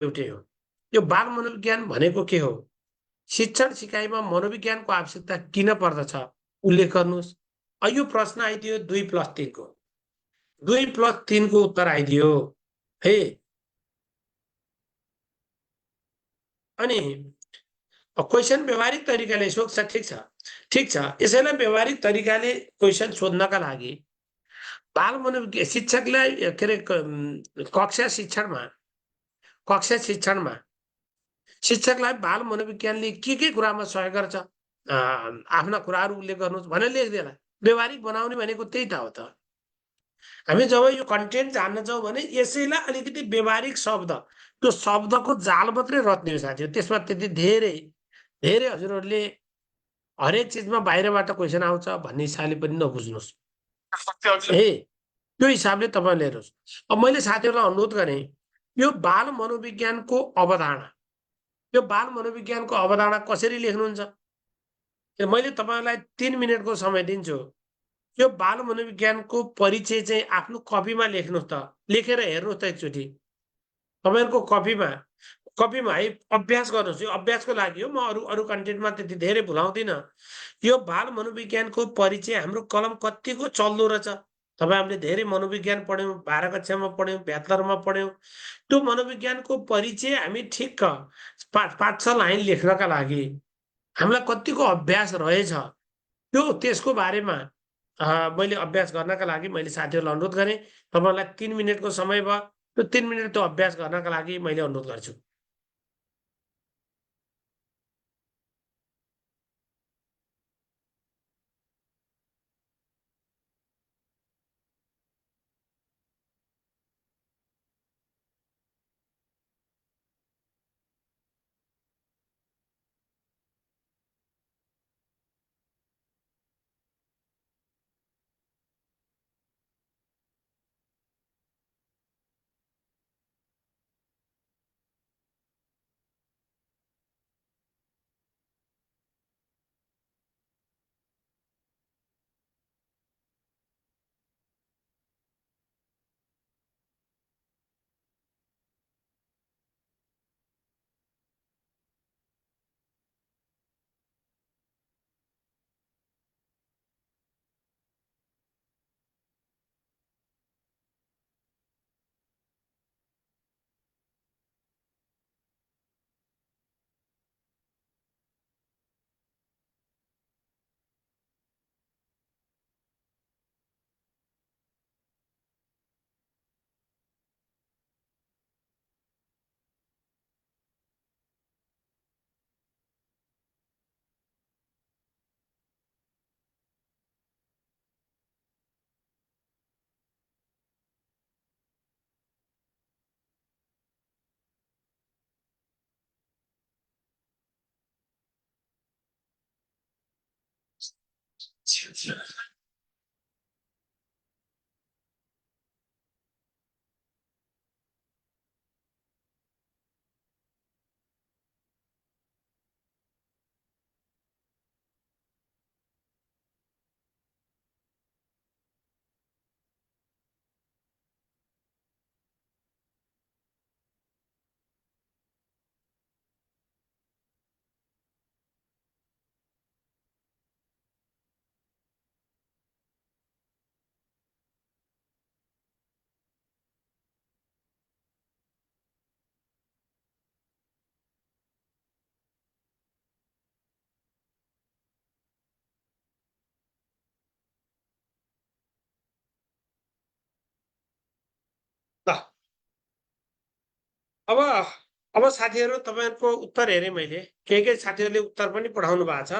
एउटै हो। यो बाल मनोविज्ञान भनेको के हो? शिक्षण सिकाइमा मनोविज्ञानको आवश्यकता किन पर्दछ? उल्लेख गर्नुहोस्। यो प्रश्न आइदियो 2+3 को। 2+3 को उत्तर आइदियो है। अनि क्वेसन व्यवहारिक तरिकाले सोध्छ, ठिक छ। यसैलाई व्यवहारिक तरिकाले क्वेसन सोध्नका लागि बाल मनोविज्ञान शिक्षकलाई के अरे कक्षा शिक्षणमा शिक्षकलाई बाल मनोविज्ञानले के कुरामा सहयोग गर्छ? आफ्ना कुराहरू उल्लेख गर्नुहोस् भनेर लेख्देला। व्यवहारिक बनाउने भनेको त्यही त हो त। हामी जब यो कन्टेन्ट जान्न जाउँ भने यसैलाई अलिकति व्यवहारिक शब्द, त्यो शब्दको जाल मात्रै रच्ने हो साथीहरू। त्यसमा त्यति धेरै धेरै हजुरहरूले हरेक चिजमा बाहिरबाट क्वेसन आउँछ भन्ने हिसाबले पनि नबुझ्नुहोस् है। त्यो हिसाबले तपाईँले हेर्नुहोस्। अब मैले साथीहरूलाई अनुरोध गरेँ, यो बाल मनोविज्ञानको अवधारणा, यो बाल मनोविज्ञानको अवधारणा कसरी लेख्नुहुन्छ? मैले तपाईँलाई 3 मिनटको समय दिन्छु। यो बाल मनोविज्ञानको परिचय चाहिँ आफ्नो कपीमा लेख्नुहोस् त, लेखेर हेर्नुहोस् त एकचोटि तपाईँहरूको कपीमा है अभ्यास गर्नुहोस्। यो अभ्यासको लागि हो, म अरू कन्टेन्टमा त्यति धेरै भुलाउँदिनँ। यो बाल मनोविज्ञानको परिचय हाम्रो कलम कतिको चल्दो रहेछ। तपाईँ हामीले धेरै मनोविज्ञान पढ्यौँ, 12 कक्षामा पढ्यौँ, ब्याचलरमा पढ्यौँ। त्यो मनोविज्ञानको परिचय हामी ठिक्क 5-6 लाइन लेख्नका लागि हामीलाई कतिको अभ्यास रहेछ, त्यो त्यसको बारेमा मैले अभ्यास गर्नका लागि मैले साथीहरूलाई अनुरोध गरेँ। तपाईँलाई 3 मिनटको समय भयो। त्यो 3 मिनट त्यो अभ्यास गर्नका लागि मैले अनुरोध गर्छु। ल अब अब साथीहरू तपाईँहरूको उत्तर हेरेँ मैले। केही साथीहरूले उत्तर पनि पठाउनु भएको छ।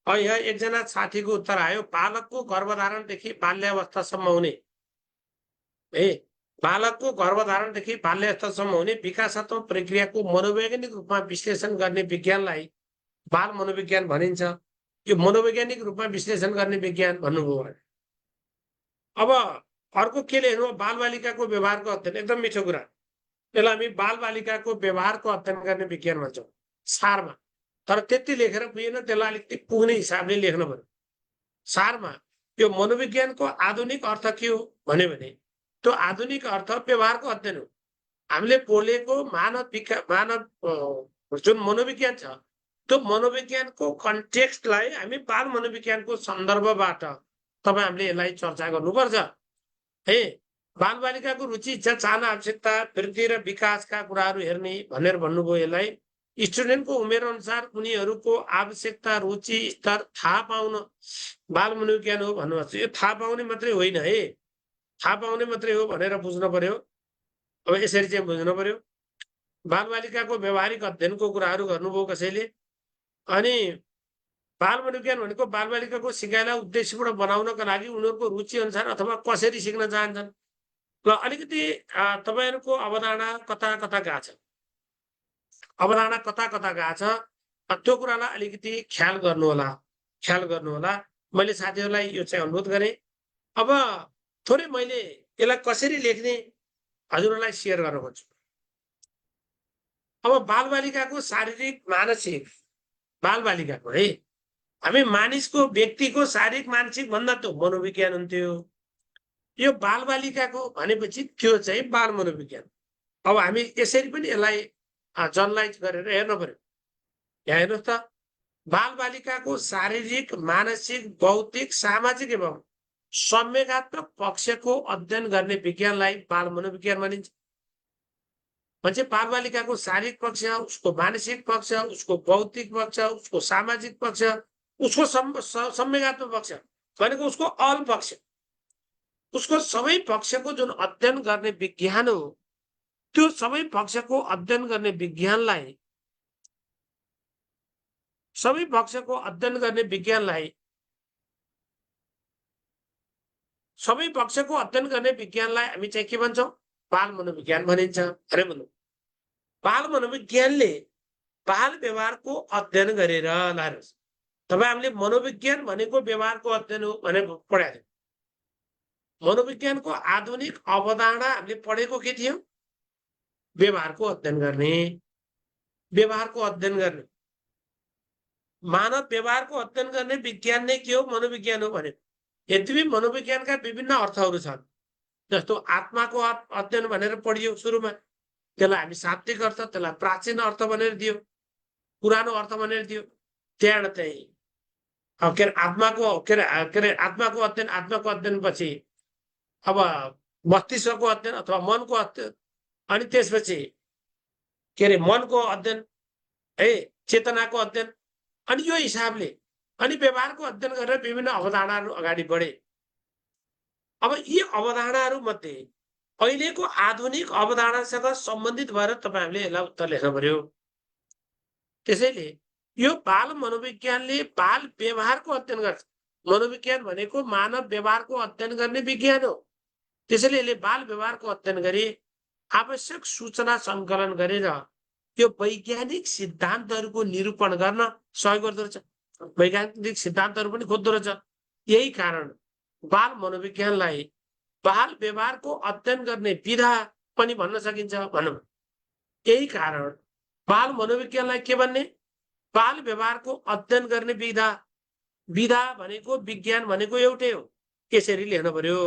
यहाँ एकजना साथीको उत्तर आयो, बालकको गर्भधारणदेखि बाल्यावस्थासम्म हुने है, बालकको गर्भधारणदेखि बाल्यावस्थासम्म हुने विकासात्मक प्रक्रियाको मनोवैज्ञानिक रूपमा विश्लेषण गर्ने विज्ञानलाई बाल मनोविज्ञान भनिन्छ। यो मनोवैज्ञानिक रूपमा विश्लेषण गर्ने विज्ञान भन्नुभयो। अब अर्को के लेख्नु? बालबालिकाको व्यवहारको अध्ययन। एकदम मिठो कुरा। यसलाई हामी बालबालिकाको व्यवहारको अध्ययन गर्ने विज्ञान भन्छौँ सारमा। तर त्यति लेखेर पुगेन, त्यसलाई अलिकति पुग्ने हिसाबले लेख्नु पर्यो। सारमा यो मनोविज्ञानको आधुनिक अर्थ के हो भन्यो भने त्यो आधुनिक अर्थ व्यवहारको अध्ययन हो। हामीले बोलेको मानव जुन मनोविज्ञान छ त्यो मनोविज्ञानको कन्टेक्स्टलाई हामी बाल मनोविज्ञानको सन्दर्भबाट हामीले यसलाई चर्चा गर्नुपर्छ है। बालबालिकाको रुचि इच्छा चाहना आवश्यकता वृद्धि र विकासका कुराहरू हेर्ने भनेर भन्नुभयो। यसलाई स्टुडेन्टको उमेर अनुसार उनीहरूको आवश्यकता रुचि स्तर थाहा पाउन बाल मनोविज्ञान हो भन्नुभएको छ। यो थाहा पाउने मात्रै होइन है, थाहा पाउने मात्रै हो भनेर बुझ्नु पर्यो। अब यसरी चाहिँ बुझ्नु पर्यो। बालबालिकाको व्यवहारिक अध्ययनको कुराहरू गर्नुभयो कसैले। अनि बाल मनोविज्ञान भनेको बालबालिकाको सिकाइलाई उद्देश्यपूर्ण बनाउनका लागि उनीहरूको रुचि अनुसार अथवा कसरी सिक्न चाहन्छन्। ल अलिकति तपाईँहरूको अवधारणा कता कता गएको छ, अवधारणा कता कता गएको छ, त्यो कुरालाई अलिकति ख्याल गर्नुहोला, ख्याल गर्नुहोला। मैले साथीहरूलाई यो चाहिँ अनुरोध गरेँ। अब थोरै मैले यसलाई कसरी लेख्ने हजुरहरूलाई सेयर गर्न खोज्छु। अब बालबालिकाको शारीरिक मानसिक, बालबालिकाको है, हामी मानिसको व्यक्तिको शारीरिक मानसिक भन्दा त मनोविज्ञान हुन्थ्यो। यो बालबालिकाको भनेपछि त्यो चाहिँ बाल मनोविज्ञान। अब हामी यसरी पनि यसलाई जनरलाइज गरेर हेर्नु पर्यो। यहाँ हेर्नुहोस् त, बालबालिकाको शारीरिक मानसिक बौद्धिक सामाजिक एवं संवेगात्मक पक्षको अध्ययन गर्ने विज्ञानलाई बाल मनोविज्ञान भनिन्छ। म्हणजे बालबालिकाको शारीरिक पक्ष, उसको मानसिक पक्ष, उसको बौद्धिक पक्ष, उसको सामाजिक पक्ष, उसको संवेगात्मक पक्ष भनेको उसको अल पक्ष, उसको सबै पक्षको जुन अध्ययन गर्ने विज्ञान हो, त्यो सबै पक्षको अध्ययन गर्ने विज्ञानलाई, सबै पक्षको अध्ययन गर्ने विज्ञानलाई, सबै पक्षको अध्ययन गर्ने विज्ञानलाई हामी चाहिँ के भन्छौँ? बाल मनोविज्ञान भनिन्छ। अरे भन्नु, बाल मनोविज्ञानले बाल व्यवहारको अध्ययन गरेर, हेर्नुहोस् तपाईँ हामीले मनोविज्ञान भनेको व्यवहारको अध्ययन हो भनेर पढाएको थियौँ। मनोविज्ञानको आधुनिक अवधारणा हामीले पढेको के थियो? व्यवहारको अध्ययन गर्ने, व्यवहारको अध्ययन गर्ने, मानव व्यवहारको अध्ययन गर्ने विज्ञान नै के हो? मनोविज्ञान हो भने। यद्यपि मनोविज्ञानका विभिन्न अर्थहरू छन्। जस्तो आत्माको अध्ययन भनेर पढियो सुरुमा, त्यसलाई हामी शाब्दिक अर्थ, त्यसलाई प्राचीन अर्थ भनेर दियो, पुरानो अर्थ भनेर दियो। त्यहाँबाट चाहिँ आत्माको अध्ययन, आत्माको अध्ययन पछि अब मस्तिष्कको अध्ययन अथवा मनको अध्ययन, अनि त्यसपछि मनको अध्ययन है, चेतनाको अध्ययन, अनि यो हिसाबले अनि व्यवहारको अध्ययन गरेर विभिन्न अवधारणाहरू अगाडि बढे। अब यी अवधारणाहरू मध्ये अहिलेको आधुनिक अवधारणासँग सम्बन्धित भएर तपाईँहरूले यसलाई उत्तर लेख्न पर्यो। त्यसैले यो बाल मनोविज्ञानले बाल व्यवहारको अध्ययन गर्छ। मनोविज्ञान भनेको मानव व्यवहारको अध्ययन गर्ने विज्ञान हो। त्यसैले यसले बाल व्यवहारको अध्ययन गरी आवश्यक सूचना सङ्कलन गरेर यो वैज्ञानिक सिद्धान्तहरूको निरूपण गर्न सहयोग गर्दो रहेछ। वैज्ञानिक सिद्धान्तहरू पनि खोज्दो रहेछ। यही कारण बाल मनोविज्ञानलाई बाल व्यवहारको अध्ययन गर्ने विधा पनि भन्न सकिन्छ भनौँ। यही कारण बाल मनोविज्ञानलाई के भन्ने? बाल व्यवहारको अध्ययन गर्ने विधा। विधा भनेको विज्ञान भनेको एउटै हो। यसरी लेख्न पर्यो।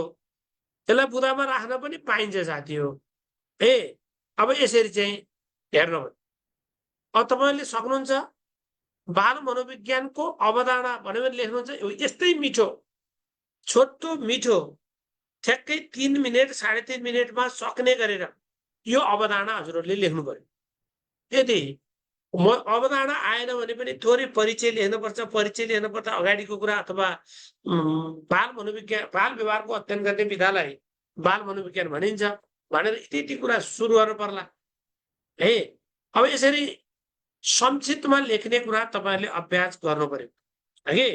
यसलाई बुदामा राख्न पनि पाइन्छ साथी हो ए। अब यसरी चाहिँ हेर्नु पर्यो। अब तपाईँले सक्नुहुन्छ बाल मनोविज्ञानको अवधारणा भनेर लेख्नुहुन्छ। यस्तै मिठो, छोटो मिठो, ठ्याक्कै 3 मिनेट 3.5 मिनेटमा सक्ने गरेर यो अवधारणा हजुरहरूले लेख्नु पर्यो। यदि अवधारणा आएन भने पनि थोरै परिचय लेख्नुपर्छ। परिचय लेख्नुपर्छ अगाडिको कुरा, अथवा बाल मनोविज्ञान, बाल व्यवहारको अध्ययन गर्ने विधालाई बाल मनोविज्ञान भनिन्छ भनेर यति कुरा सुरु गर्नु पर्ला है। अब यसरी संक्षिप्तमा लेख्ने कुरा तपाईँहरूले अभ्यास गर्नु पर्यो है।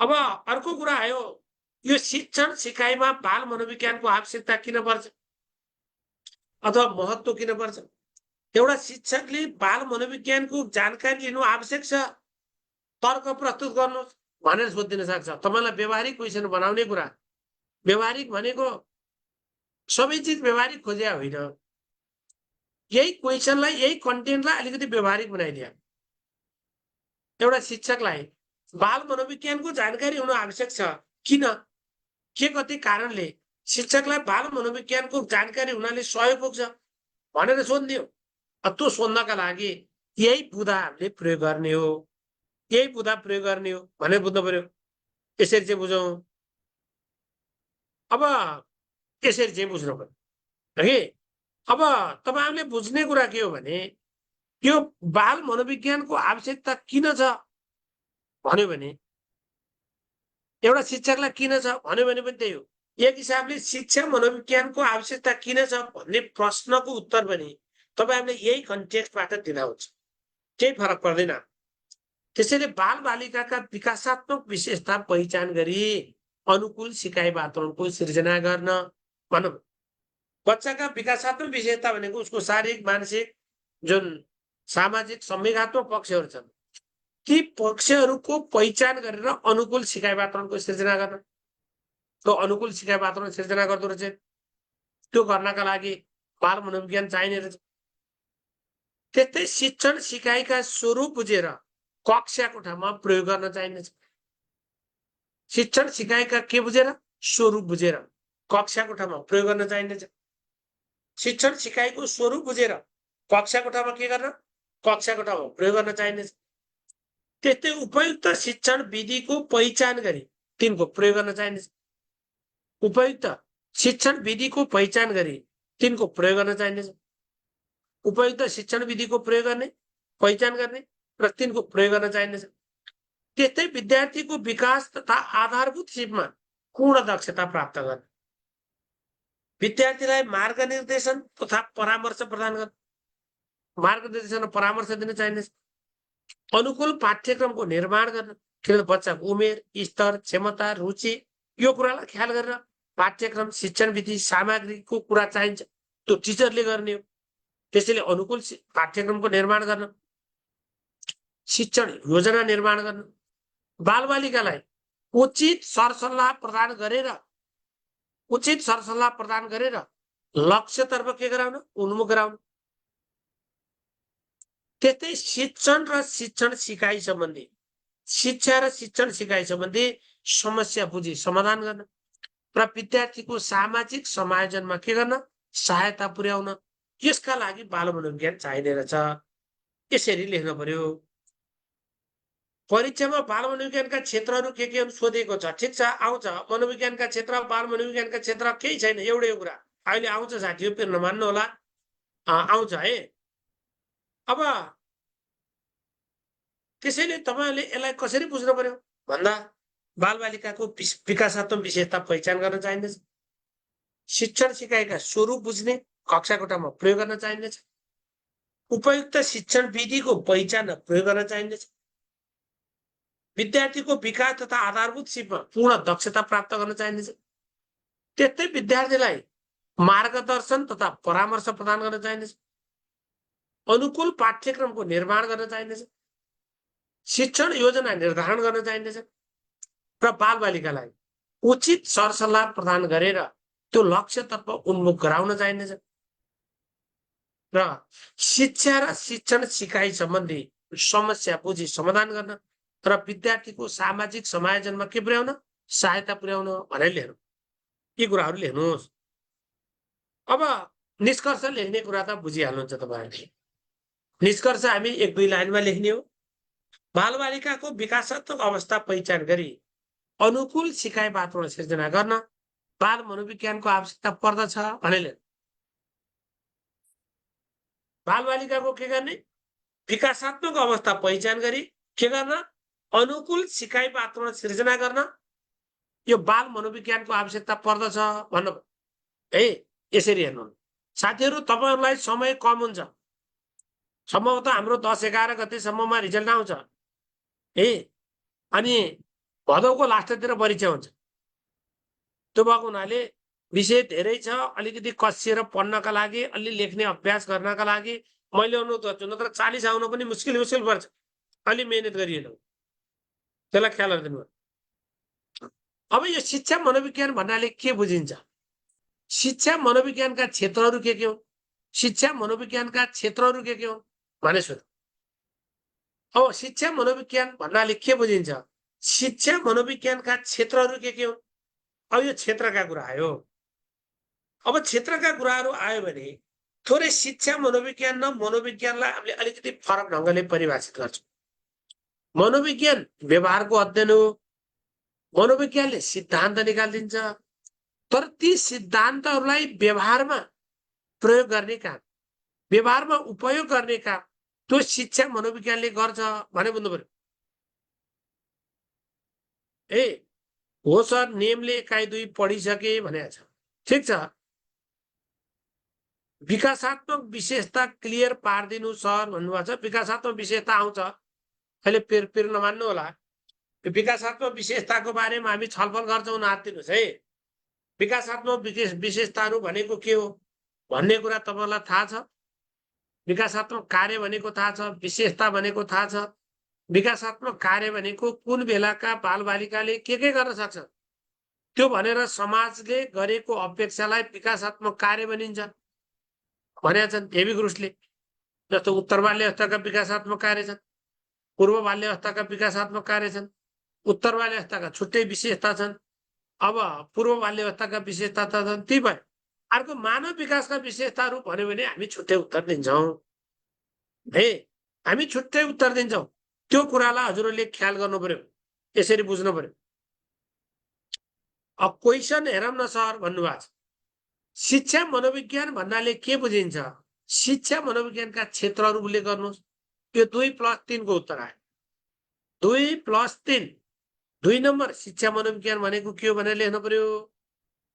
अब अर्को कुरा आयो, यो शिक्षण सिकाइमा बाल मनोविज्ञानको आवश्यकता किन पर्छ अथवा महत्त्व किन पर्छ? एउटा शिक्षकले बाल मनोविज्ञानको जानकारी लिनु आवश्यक छ, तर्क प्रस्तुत गर्नुहोस् भनेर सोधिदिन सक्छ। तपाईँलाई व्यवहारिक क्वेसन बनाउने कुरा, व्यवहारिक भनेको सबै चिज व्यवहारिक खोज्या होइन। यही क्वेसनलाई, यही कन्टेन्टलाई अलिकति व्यवहारिक बनाइदिया। एउटा शिक्षकलाई बाल मनोविज्ञानको जानकारी हुनु आवश्यक छ। किन? के कति कारणले शिक्षकलाई बाल मनोविज्ञानको जानकारी हुनाले सहयोग पुग्छ भनेर सोध्ने हो। त्यो सोध्नका लागि यही बुँदा हामीले प्रयोग गर्ने हो, यही बुँदा प्रयोग गर्ने हो भनेर बुझ्नु पर्यो। यसरी चाहिँ बुझौँ। अब यसरी चाहिँ बुझ्नु पर्यो है। अब तपाईँहरूले बुझ्ने कुरा के हो भने यो बाल मनोविज्ञानको आवश्यकता किन छ भन्यो भने, एउटा शिक्षकलाई किन छ भन्यो भने पनि त्यही हो। एक हिसाबले शिक्षा मनोविज्ञानको आवश्यकता किन छ भन्ने प्रश्नको उत्तर पनि तपाईँहरूले यही कन्टेक्स्टबाट दिँदा हुन्छ, केही फरक पर्दैन। त्यसैले बालबालिकाका विकासात्मक विशेषता पहिचान गरी अनुकूल सिकाइ वातावरणको सिर्जना गर्न, भनौँ बच्चाका विकासात्मक विशेषता भनेको उसको शारीरिक, मानसिक, जुन सामाजिक संवेगात्मक पक्षहरू छन्, ती पक्षहरूको पहिचान गरेर अनुकूल सिकाइ वातावरणको सिर्जना गर्न। त्यो अनुकूल सिकाइ वातावरण सिर्जना गर्दो रहेछ। त्यो गर्नका लागि बाल मनोविज्ञान चाहिने रहेछ। त्यस्तै शिक्षण सिकाइका स्वरूप बुझेर कक्षा कोठामा प्रयोग गर्न चाहिनेछ। शिक्षण सिकाइका के बुझेर? स्वरूप बुझेर कक्षा कोठामा प्रयोग गर्न चाहिनेछ। शिक्षण सिकाइको स्वरूप बुझेर कक्षा कोठामा के गर्न? कक्षा कोठामा प्रयोग गर्न चाहिनेछ। त्यस्तै उपयुक्त शिक्षण विधिको पहिचान गरी तिनको प्रयोग गर्न चाहिनेछ। उपयुक्त शिक्षण विधिको पहिचान गरी तिनको प्रयोग गर्न चाहिनेछ। उपयुक्त शिक्षण विधिको प्रयोग गर्ने, पहिचान गर्ने र तिनको प्रयोग गर्न चाहिनेछ। त्यस्तै विद्यार्थीको विकास तथा आधारभूत सिपमा पूर्ण दक्षता प्राप्त गर्न, विद्यार्थीलाई मार्गनिर्देशन तथा परामर्श प्रदान गर्न, मार्गनिर्देशन र परामर्श दिन चाहिनेछ। अनुकूल पाठ्यक्रमको निर्माण गर्न, किनभने बच्चाको उमेर, स्तर, क्षमता, रुचि यो कुरालाई ख्याल गरेर पाठ्यक्रम, शिक्षण विधि, सामग्रीको कुरा चाहिन्छ, त्यो टिचरले गर्ने हो। त्यसैले अनुकूल पाठ्यक्रमको निर्माण गर्न, शिक्षण योजना निर्माण गर्न, बालबालिकालाई उचित सरसल्लाह प्रदान गरेर लक्ष्यतर्फ के गराउन? उन्मुख गराउन। त्यस्तै शिक्षण र शिक्षण सिकाइ सम्बन्धी, शिक्षा र शिक्षण सिकाइ सम्बन्धी समस्या बुझी समाधान गर्न र विद्यार्थीको सामाजिक समायोजनमा के गर्न? सहायता पुर्याउन। यसका लागि बाल मनोविज्ञान चाहिने रहेछ। यसरी लेख्नु पर्यो। परीक्षामा बाल मनोविज्ञानका क्षेत्रहरू के हुन् सोधेको छ। ठिक छ, आउँछ मनोविज्ञानका क्षेत्र, बाल मनोविज्ञानका क्षेत्र केही छैन, एउटै कुरा अहिले आउँछ साथीहरू, फेरि नमान्नु होला, आउँछ है। अब त्यसैले तपाईँहरूले यसलाई कसरी बुझ्नु पर्यो भन्दा बालबालिकाको विकासात्मक विशेषता पहिचान गर्न चाहिनेछ। शिक्षण सिकाइका स्वरूप बुझ्ने, कक्षा कोठामा प्रयोग गर्न चाहिनेछ। उपयुक्त शिक्षण विधिको पहिचान र प्रयोग गर्न चाहिनेछ। विद्यार्थीको विकास तथा आधारभूत सिपमा पूर्ण दक्षता प्राप्त गर्न चाहिनेछ। त्यस्तै विद्यार्थीलाई मार्गदर्शन तथा परामर्श प्रदान गर्न चाहिनेछ। अनुकूल पाठ्यक्रमको निर्माण गर्न चाहिनेछ। शिक्षण योजना निर्धारण गर्न चाहिनेछ र बालबालिकालाई उचित सरसल्लाह प्रदान गरेर त्यो लक्ष्यतर्फ उन्मुख गराउन चाहिनेछ र शिक्षा र शिक्षण सिकाइ सम्बन्धी समस्या बुझी समाधान गर्न र विद्यार्थीको सामाजिक समायोजनमा के पुर्याउन? सहायता पुर्याउन भनेर लेख्नु। यी कुराहरू लेख्नुहोस्। अब निष्कर्ष लेख्ने कुरा त बुझिहाल्नुहुन्छ तपाईँहरूले। निष्कर्ष हामी 1-2 लाइनमा लेख्ने हो। बालबालिकाको विकासात्मक अवस्था पहिचान गरी अनुकूल सिकाइ वातावरण सिर्जना गर्न बाल मनोविज्ञानको आवश्यकता पर्दछ भनेर बालबालिकाको के गर्ने? विकासात्मक अवस्था पहिचान गरी के गर्न? अनुकूल सिकाइ वातावरण सिर्जना गर्न यो बाल मनोविज्ञानको आवश्यकता पर्दछ भन्नु है। यसरी हेर्नु साथीहरू, तपाईँहरूलाई समय कम हुन्छ, सम्भवतः हाम्रो 10-11 गतेसम्ममा रिजल्ट आउँछ है, अनि भदौको लास्टतिर परीक्षा हुन्छ। त्यो भएको हुनाले विषय धेरै छ, अलिकति कसिएर पढ्नका लागि, अलि लेख्ने अभ्यास गर्नका लागि मैले अनुरोध गर्छु, नत्र 40 आउन पनि मुस्किल पर्छ। अलि मेहनत गरिएन, त्यसलाई ख्याल गरिदिनु। अब यो शिक्षा मनोविज्ञान भन्नाले के बुझिन्छ? शिक्षा मनोविज्ञानका क्षेत्रहरू के हुन्? शिक्षा मनोविज्ञानका क्षेत्रहरू के हुन् भने सोध। अब शिक्षा मनोविज्ञान भन्नाले के बुझिन्छ? शिक्षा मनोविज्ञानका क्षेत्रहरू के हुन्? अब यो क्षेत्रका कुरा आयो। अब क्षेत्रका कुराहरू आयो भने थोरै शिक्षा मनोविज्ञान र मनोविज्ञानलाई हामीले अलिकति फरक ढङ्गले परिभाषित गर्छौँ। मनोविज्ञान व्यवहारको अध्ययन हो। मनोविज्ञानले सिद्धान्त निकालिदिन्छ, तर ती सिद्धान्तहरूलाई व्यवहारमा प्रयोग गर्ने काम, व्यवहारमा उपयोग गर्ने काम त्यो शिक्षा मनोविज्ञानले गर्छ भने बुझ्नु पर्यो। हो सर, नेमले 1 2 पढिसके भनेको छ, ठिक छ। विकासात्मक विशेषता क्लियर पारिदिनु सर भन्नुभएको छ। विकासात्मक विशेषता आउँछ, अहिले पिर नमान्नु होला। विकासात्मक विशेषताको बारेमा हामी छलफल गर्छौँ, नआत्तिनुहोस् है। विकासात्मक विशेषताहरू भनेको के हो भन्ने कुरा तपाईँलाई थाहा छ। विकासात्मक कार्य भनेको थाहा छ, विशेषता भनेको थाहा छ। विकासात्मक कार्य भनेको कुन बेलाका बालबालिकाले के गर्न सक्छ त्यो भनेर समाजले गरेको अपेक्षालाई विकासात्मक कार्य भनिन्छ भनेका छन् हेभी ग्रुसले। जस्तो उत्तर बाल्य अवस्थाका विकासात्मक कार्य छन्, पूर्व बाल्य अवस्थाका विकासात्मक कार्य छन्, उत्तर बाल्य अवस्थाका छुट्टै विशेषता छन्, अब पूर्व बाल्य अवस्थाका विशेषता छन्। ती भए अर्को मानव विकासका विशेषताहरू भन्यो भने हामी छुट्टै उत्तर दिन्छौँ है, हामी छुट्टै उत्तर दिन्छौँ। त्यो कुरालाई हजुरहरूले ख्याल गर्नु पर्यो, यसरी बुझ्नु पर्यो। अब क्वेसन हेरौँ न सर भन्नुभएको छ। शिक्षा मनोविज्ञान भन्नाले के बुझिन्छ? शिक्षा मनोविज्ञानका क्षेत्रहरू उल्लेख गर्नुहोस्। त्यो 2 + 3 को उत्तर आयो। 2 + 3, 2 नम्बर शिक्षा मनोविज्ञान भनेको के हो भनेर लेख्नु पर्यो।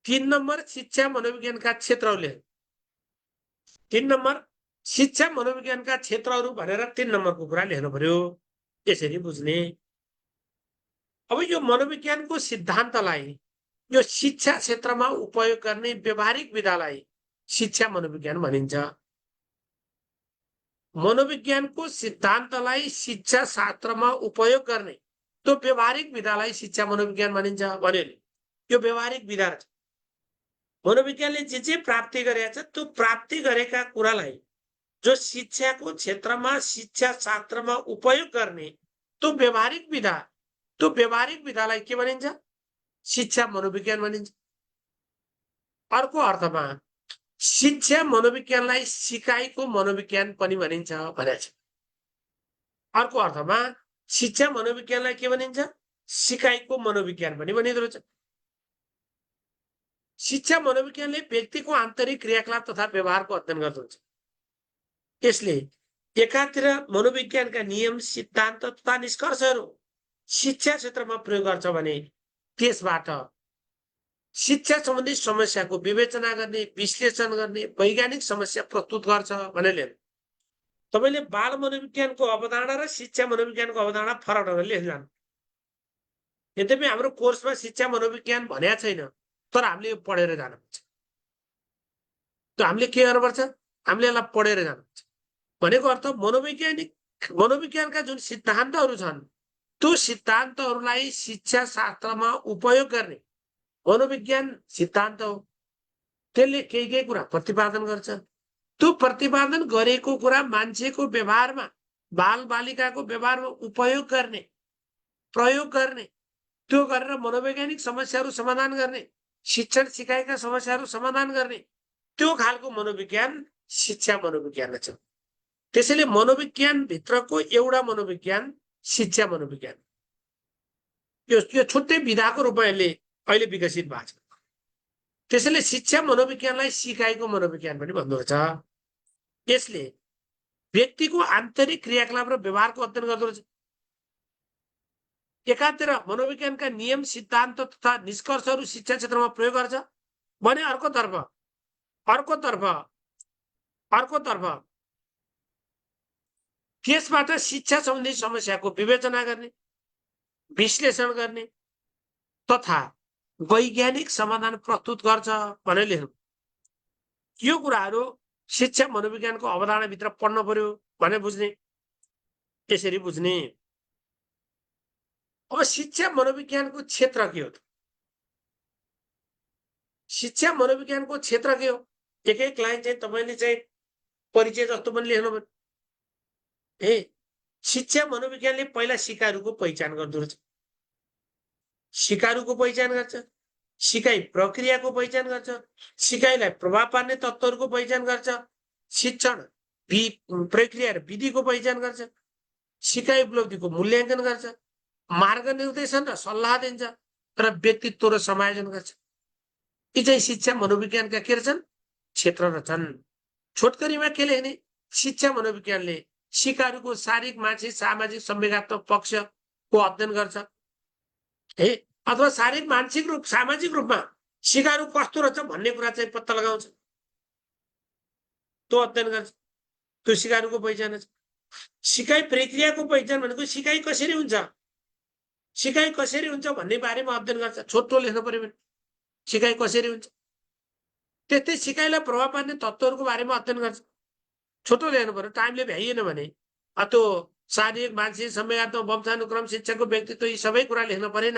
3 नम्बर शिक्षा मनोविज्ञानका क्षेत्रहरू लेख्नु। 3 नम्बर शिक्षा मनोविज्ञानका क्षेत्रहरू भनेर 3 नम्बरको कुरा लेख्नु पर्यो, यसरी बुझ्ने। अब यो मनोविज्ञानको सिद्धान्तलाई यो शिक्षा क्षेत्रमा उपयोग गर्ने व्यवहारिक विधालाई शिक्षा मनोविज्ञान भनिन्छ। मनोविज्ञानको सिद्धान्तलाई शिक्षा शास्त्रमा उपयोग गर्ने त्यो व्यवहारिक विधालाई शिक्षा मनोविज्ञान भनिन्छ भन्यो नि। यो व्यवहारिक विधा छ। मनोविज्ञानले जे प्राप्ति गरेको छ त्यो प्राप्ति गरेका कुरालाई जो शिक्षाको क्षेत्रमा शिक्षा शास्त्रमा उपयोग गर्ने त्यो व्यवहारिक विधा, त्यो व्यवहारिक विधालाई के भनिन्छ? शिक्षा मनोविज्ञान भनिन्छ। अर्को अर्थमा शिक्षा मनोविज्ञानलाई सिकाइको मनोविज्ञान पनि भनिन्छ भनेको छ। अर्को अर्थमा शिक्षा मनोविज्ञानलाई के भनिन्छ? सिकाइको मनोविज्ञान पनि भनिँदो रहेछ। शिक्षा मनोविज्ञानले व्यक्तिको आन्तरिक क्रियाकलाप तथा व्यवहारको अध्ययन गर्दछ। यसले एकातिर मनोविज्ञानका नियम, सिद्धान्त तथा निष्कर्षहरू शिक्षा क्षेत्रमा प्रयोग गर्छ भने त्यसबाट शिक्षा सम्बन्धी समस्याको विवेचना गर्ने, विश्लेषण गर्ने, वैज्ञानिक समस्या प्रस्तुत गर्छ भनेर तपाईँले बाल मनोविज्ञानको अवधारणा र शिक्षा मनोविज्ञानको अवधारणा फरक ढङ्गले लेख्नु। यद्यपि हाम्रो कोर्समा शिक्षा मनोविज्ञान भनेको छैन, तर हामीले यो पढेर जानुपर्छ। त हामीले के गर्नुपर्छ? हामीले यसलाई पढेर जानुपर्छ। भनेको अर्थ मनोविज्ञानका जुन सिद्धान्तहरू छन् त्यो सिद्धान्तहरूलाई शिक्षा शास्त्रमा उपयोग गर्ने मनोविज्ञान सिद्धान्त हो। त्यसले केही कुरा प्रतिपादन गर्छ। त्यो प्रतिपादन गरेको कुरा मान्छेको व्यवहारमा, बालबालिकाको व्यवहारमा उपयोग गर्ने, प्रयोग गर्ने, त्यो गरेर मनोवैज्ञानिक समस्याहरू समाधान गर्ने, शिक्षण सिकाइका समस्याहरू समाधान गर्ने त्यो खालको मनोविज्ञान शिक्षा मनोविज्ञान छ। त्यसैले मनोविज्ञान भित्रको एउटा मनोविज्ञान शिक्षा मनोविज्ञान, यो छुट्टै विधाको रूपमा अहिले विकसित भएको छ। त्यसैले शिक्षा मनोविज्ञानलाई सिकाइको मनोविज्ञान पनि भन्दो रहेछ। यसले व्यक्तिको आन्तरिक क्रियाकलाप र व्यवहारको अध्ययन गर्दो रहेछ। एकातिर मनोविज्ञानका नियम, सिद्धान्त तथा निष्कर्षहरू शिक्षा क्षेत्रमा प्रयोग गर्छ भने अर्कोतर्फ त्यसबाट शिक्षा सम्बन्धी समस्याको विवेचना गर्ने, विश्लेषण गर्ने तथा वैज्ञानिक समाधान प्रस्तुत गर्छ भनेर लेख्नु। यो कुराहरू शिक्षा मनोविज्ञानको अवधारणाभित्र पढ्न पर्यो भनेर बुझ्ने, त्यसरी बुझ्ने। अब शिक्षा मनोविज्ञानको क्षेत्र के हो त? शिक्षा मनोविज्ञानको क्षेत्र के हो? एक लाइन चाहिँ तपाईँले चाहिँ परिचय जस्तो पनि लेख्नु पर्यो। शिक्षा मनोविज्ञानले पहिला सिकाइहरूको पहिचान गर्दो रहेछ। सिकाइहरूको पहिचान गर्छ, सिकाइ प्रक्रियाको पहिचान गर्छ, सिकाइलाई प्रभाव पार्ने तत्त्वहरूको पहिचान गर्छ, शिक्षण प्रक्रिया र विधिको पहिचान गर्छ, सिकाइ उपलब्धिको मूल्याङ्कन गर्छ, मार्गनिर्देशन र सल्लाह दिन्छ र व्यक्तित्व र समायोजन गर्छ। यी चाहिँ शिक्षा मनोविज्ञानका के रहेछन्? क्षेत्र रहेछन्। छोटकरीमा के लेख्ने? शिक्षा मनोविज्ञानले सिकारुको शारीरिक, मानसिक, सामाजिक, संवेगात्मक पक्षको अध्ययन गर्छ है, अथवा शारीरिक, मानसिक रूप, सामाजिक रूपमा सिकारू कस्तो रहेछ भन्ने कुरा चाहिँ पत्ता लगाउँछ, त्यो अध्ययन गर्छ, त्यो सिकारूको पहिचान छ। सिकाइ प्रक्रियाको पहिचान भनेको सिकाइ कसरी हुन्छ, सिकाइ कसरी हुन्छ भन्ने बारेमा अध्ययन गर्छ। छोटो लेख्नु पर्यो भने सिकाइ कसरी हुन्छ। त्यस्तै सिकाइलाई प्रभाव पार्ने तत्त्वहरूको बारेमा अध्ययन गर्छ। छोटो लेख्नु पर्यो, टाइमले भ्याइएन भने त्यो शारीरिक, मानसिक, संवेगात्मक, वंशानुक्रम, शिक्षकको व्यक्तित्व यी सबै कुरा लेख्न परेन।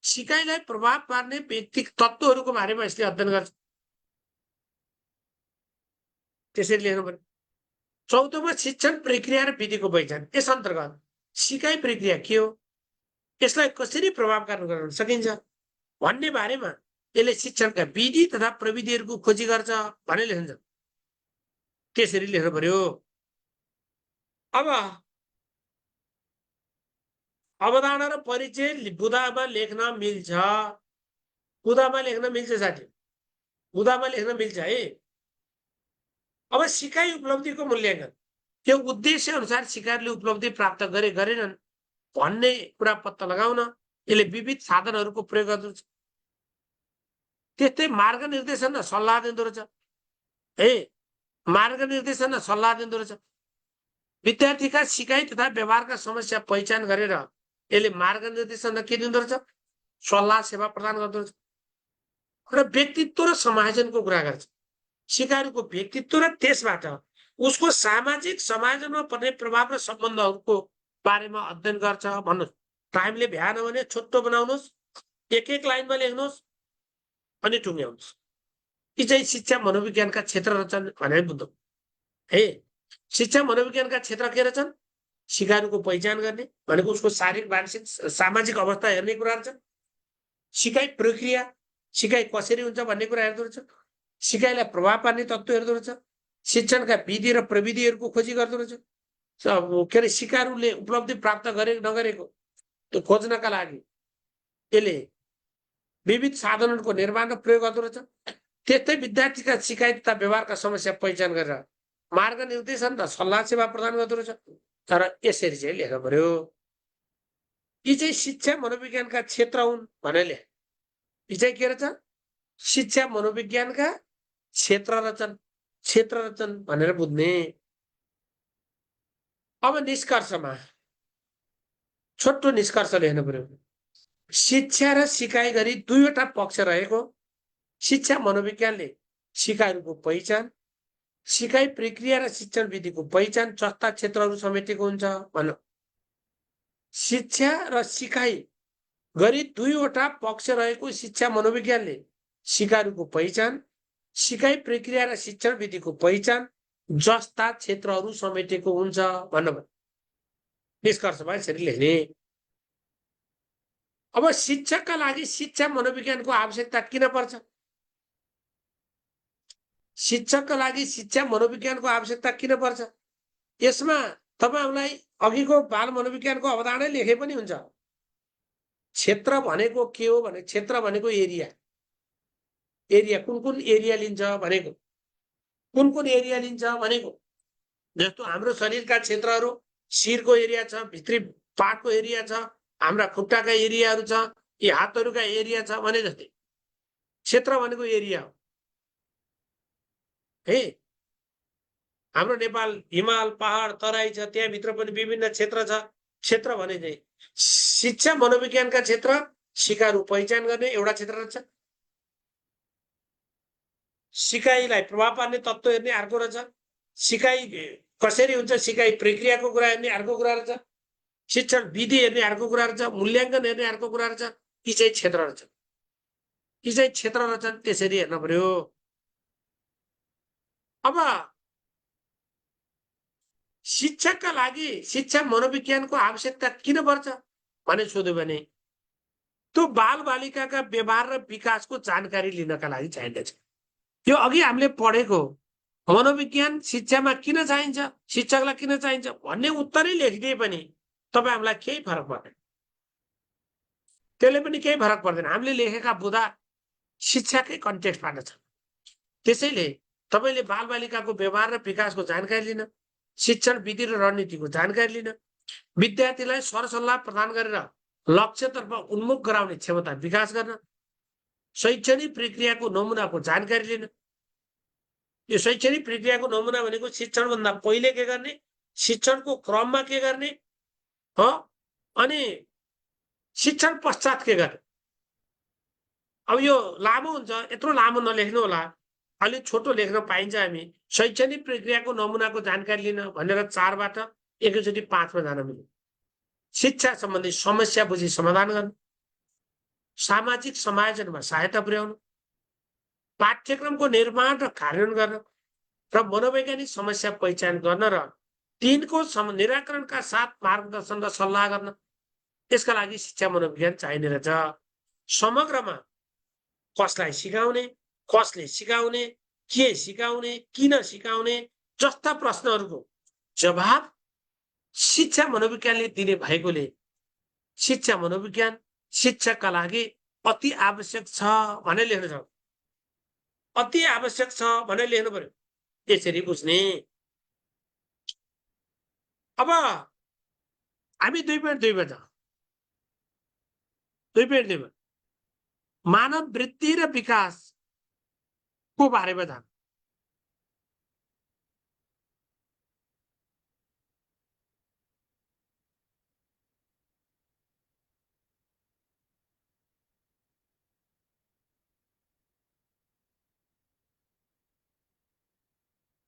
सिकाइलाई प्रभाव पार्ने व्यक्तिक तत्त्वहरूको बारेमा यसले अध्ययन गर्छ, त्यसरी लेख्नु पर्यो। चौथोमा शिक्षण प्रक्रिया र विधिको पहिचान। यस अन्तर्गत सिकाइ प्रक्रिया के हो, यसलाई कसरी प्रभावकारी गर्न सकिन्छ भन्ने बारेमा यसले शिक्षणका विधि तथा प्रविधिहरूको खोजी गर्छ भनेर लेखिन्छ। त्यसरी लेख्नु पर्यो। अब अवधारणा र परिचय बुदामा लेख्न मिल्छ, बुदामा लेख्न मिल्छ साथी, बुदामा लेख्न मिल्छ है। अब सिकाइ उपलब्धिको मूल्याङ्कन, त्यो उद्देश्य अनुसार सिकाइले उपलब्धि प्राप्त गरेनन् भन्ने कुरा पत्ता लगाउन यसले विविध साधनहरूको प्रयोग गर्दछ। त्यस्तै मार्गनिर्देशन र सल्लाह दिँदो रहेछ है, मार्गनिर्देशन र सल्लाह दिँदो रहेछ। विद्यार्थीका सिकाइ तथा व्यवहारका समस्या पहिचान गरेर यसले मार्गनिर्देशन र के दिँदो रहेछ? सल्लाह सेवा प्रदान गर्दो रहेछ र व्यक्तित्व र समायोजनको कुरा गर्छ। सिकारूको व्यक्तित्व र त्यसबाट उसको सामाजिक समायोजनमा पर्ने प्रभाव र सम्बन्धहरूको बारेमा अध्ययन गर्छ। भन्नुहोस्, टाइमले भ्याएन भने छोटो बनाउनुहोस्, एक एक लाइनमा लेख्नुहोस् अनि टुङ्ग्याउनुहोस्। यी चाहिँ शिक्षा मनोविज्ञानका क्षेत्र रहेछन् भनेर बुझ्नु है। शिक्षा मनोविज्ञानका क्षेत्र के रहेछन्? सिकारूको पहिचान गर्ने भनेको उसको शारीरिक, मानसिक, सामाजिक अवस्था हेर्ने कुराहरू छ। सिकाइ प्रक्रिया, सिकाइ कसरी हुन्छ भन्ने कुरा हेर्दो रहेछ। सिकाइलाई प्रभाव पार्ने तत्त्व हेर्दो रहेछ। शिक्षणका विधि र प्रविधिहरूको खोजी गर्दो रहेछ। के अरे सिकारूले उपलब्धि प्राप्त गरे नगरेको त्यो खोज्नका लागि यसले विविध साधनहरूको निर्माण र प्रयोग गर्दो रहेछ। त्यस्तै विद्यार्थीका सिकाइ तथा व्यवहारका समस्या पहिचान गरेर मार्गनिर्देशन र सल्लाह सेवा प्रदान गर्दो रहेछ। तर यसरी चाहिँ लेख्नु पर्यो। यी चाहिँ शिक्षा मनोविज्ञानका क्षेत्र हुन् भनेर लेख। यी चाहिँ के रहेछ? शिक्षा मनोविज्ञानका क्षेत्र रहेछन् भनेर बुझ्ने। अब निष्कर्षमा छोटो निष्कर्ष लेख्नु पर्यो। शिक्षा र सिकाइ गरी दुईवटा पक्ष रहेको शिक्षा मनोविज्ञानले सिकाइहरूको पहिचान, सिकाइ प्रक्रिया र शिक्षण विधिको पहिचान जस्ता क्षेत्रहरू समेटेको हुन्छ भन्न। शिक्षा र सिकाइ गरी दुईवटा पक्ष रहेको शिक्षा मनोविज्ञानले सिकाइहरूको पहिचान, सिकाइ प्रक्रिया र शिक्षण विधिको पहिचान जस्ता क्षेत्रहरू समेटेको हुन्छ भन्नुभयो। निष्कर्षमा यसरी लेख्ने। अब शिक्षकका लागि शिक्षा मनोविज्ञानको आवश्यकता किन पर्छ? शिक्षकका लागि शिक्षा मनोविज्ञानको आवश्यकता किन पर्छ? यसमा तपाईहरुलाई अघिको बाल मनोविज्ञानको अवधारणा लेखे पनि हुन्छ। क्षेत्र भनेको के हो भने क्षेत्र भनेको एरिया, एरिया कुन एरिया लिन्छ भनेको, कुन एरिया लिन्छ भनेको। जस्तो हाम्रो शरीरका क्षेत्रहरू, शिरको एरिया छ, भित्री पाटको एरिया छ, हाम्रा खुट्टाका एरियाहरू छ, यी हातहरूका एरिया छ भने जस्तै क्षेत्र भनेको एरिया हो है। हाम्रो नेपाल हिमाल पहाड तराई छ, त्यहाँ भित्र पनि विभिन्न क्षेत्र छ। क्षेत्र भने चाहिँ शिक्षा मनोविज्ञानका क्षेत्र सिकारू पहिचान गर्ने एउटा क्षेत्र रहेछ, सिकाइलाई प्रभाव पार्ने तत्त्व हेर्ने अर्को रहेछ, सिकाइ कसरी हुन्छ सिकाइ प्रक्रियाको कुरा हेर्ने अर्को कुरा रहेछ, शिक्षण विधि हेर्ने अर्को कुरा रहेछ, मूल्याङ्कन हेर्ने अर्को कुरा रहेछ। यी चाहिँ क्षेत्र रहेछ, यी चाहिँ क्षेत्र रहेछन्, त्यसरी हेर्न पर्यो। अब शिक्षकका लागि शिक्षा मनोविज्ञानको आवश्यकता किन पर्छ भने सोध्यो भने त्यो बाल बालिकाका व्यवहार र विकासको जानकारी लिनका लागि चाहिन्छ। यो अघि हामीले पढेको मनोविज्ञान शिक्षामा किन चाहिन्छ, शिक्षकलाई किन चाहिन्छ भन्ने उत्तरै लेखिदिए पनि तपाईँ हामीलाई केही फरक पर्दैन। त्यसले पनि केही फरक पर्दैन। हामीले लेखेका बुँदा शिक्षाकै कन्टेक्स्टबाट छ। त्यसैले तपाईँले बालबालिकाको व्यवहार र विकासको जानकारी लिन, शिक्षण विधि र रणनीतिको जानकारी लिन, विद्यार्थीलाई सरसल्लाह प्रदान गरेर लक्ष्यतर्फ उन्मुख गराउने क्षमता विकास गर्न, शैक्षणिक प्रक्रियाको नमुनाको जानकारी लिन। यो शैक्षणिक प्रक्रियाको नमुना भनेको शिक्षणभन्दा पहिले के गर्ने, शिक्षणको क्रममा के गर्ने, हो, अनि शिक्षण पश्चात के गर्ने। अब यो लामो हुन्छ, यत्रो लामो नलेख्नु होला, अलिक छोटो लेख्न पाइन्छ। हामी शैक्षणिक प्रक्रियाको नमुनाको जानकारी लिन भनेर 4 बाट एकैचोटि 5 मा जान मिल्यो। शिक्षा सम्बन्धी समस्या बुझी समाधान गर्न, सामाजिक समायोजनमा सहायता पुर्याउनु, पाठ्यक्रमको निर्माण र कार्यान्वयन गर्न र मनोवैज्ञानिक समस्या पहिचान गर्न र तिनको निराकरणका साथ मार्गदर्शन र सल्लाह गर्न। यसका लागि शिक्षा मनोविज्ञान चाहिने रहेछ। समग्रमा कसलाई सिकाउने, कसले सिकाउने, के सिकाउने, किन सिकाउने जस्ता प्रश्नहरूको जवाब शिक्षा मनोविज्ञानले दिने भएकोले शिक्षा मनोविज्ञान शिक्षकका लागि अति आवश्यक छ भनेर लेख्न सक्छ। अति आवश्यक छ भनेर लेख्नु पर्यो। यसरी बुझ्ने। अब हामी 2.2 मा जाउँ। 2.2 मा मानव वृद्धि र विकासको बारेमा जाउँ।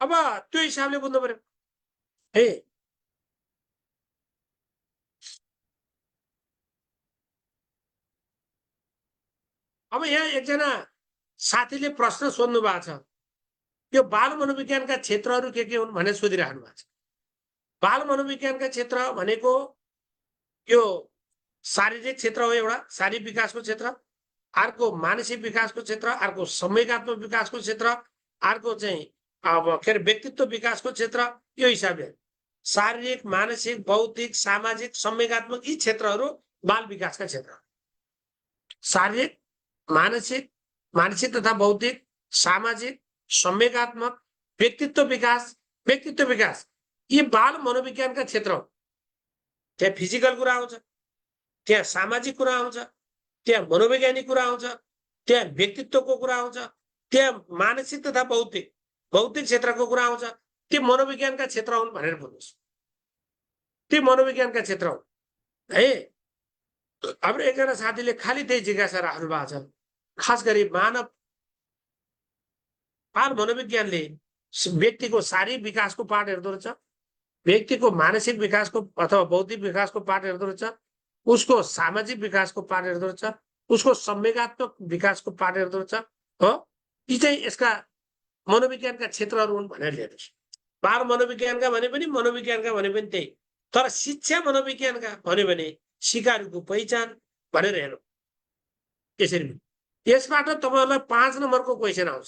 अब त्यो हिसाबले बुझ्नु पर्यो। है अब यहाँ एकजना साथीले प्रश्न सोध्नु भएको छ, यो बाल मनोविज्ञानका क्षेत्रहरू के हुन् भनेर सोधिराख्नु भएको छ। बाल मनोविज्ञानका क्षेत्र भनेको यो शारीरिक क्षेत्र हो, एउटा शारीरिक विकासको क्षेत्र, अर्को मानसिक विकासको क्षेत्र, अर्को संवेगात्मक विकासको क्षेत्र, अर्को चाहिँ अब के अरे व्यक्तित्व विकासको क्षेत्र। यो हिसाबले शारीरिक, मानसिक, बौद्धिक, सामाजिक, संवेगात्मक यी क्षेत्रहरू बाल विकासका क्षेत्र। शारीरिक, मानसिक तथा बौद्धिक, सामाजिक, संवेगात्मक, व्यक्तित्व विकास यी बाल मनोविज्ञानका क्षेत्र हो। त्यहाँ फिजिकल कुरा आउँछ, त्यहाँ सामाजिक कुरा आउँछ, त्यहाँ मनोवैज्ञानिक कुरा आउँछ, त्यहाँ व्यक्तित्वको कुरा आउँछ, त्यहाँ मानसिक तथा बौद्धिक क्षेत्रको कुरा आउँछ। त्यो मनोविज्ञानका क्षेत्र हुन् भनेर बुझ्नुहोस्। त्यो मनोविज्ञानका क्षेत्र हुन् है। हाम्रो एकजना साथीले खालि त्यही जिज्ञासा राख्नु भएको छ। खास गरी बाल मनोविज्ञानले व्यक्तिको शारीरिक विकासको पाठ हेर्दो रहेछ, व्यक्तिको मानसिक विकासको अथवा बौद्धिक विकासको पाठ हेर्दो रहेछ, उसको सामाजिक विकासको पाठ हेर्दो रहेछ, उसको संवेगात्मक विकासको पाठ हेर्दो रहेछ। हो, यी चाहिँ यसका मनोविज्ञानका क्षेत्रहरू हुन् भनेर लिनुहोस्। बाल मनोविज्ञानका भने पनि मनोविज्ञानका भने पनि त्यही। तर शिक्षा मनोविज्ञानका भन्यो भने सिकारुको पहिचान भनेर हेर्नु। यसरी यसबाट तपाईहरुलाई 5 नम्बरको क्वेशन आउँछ।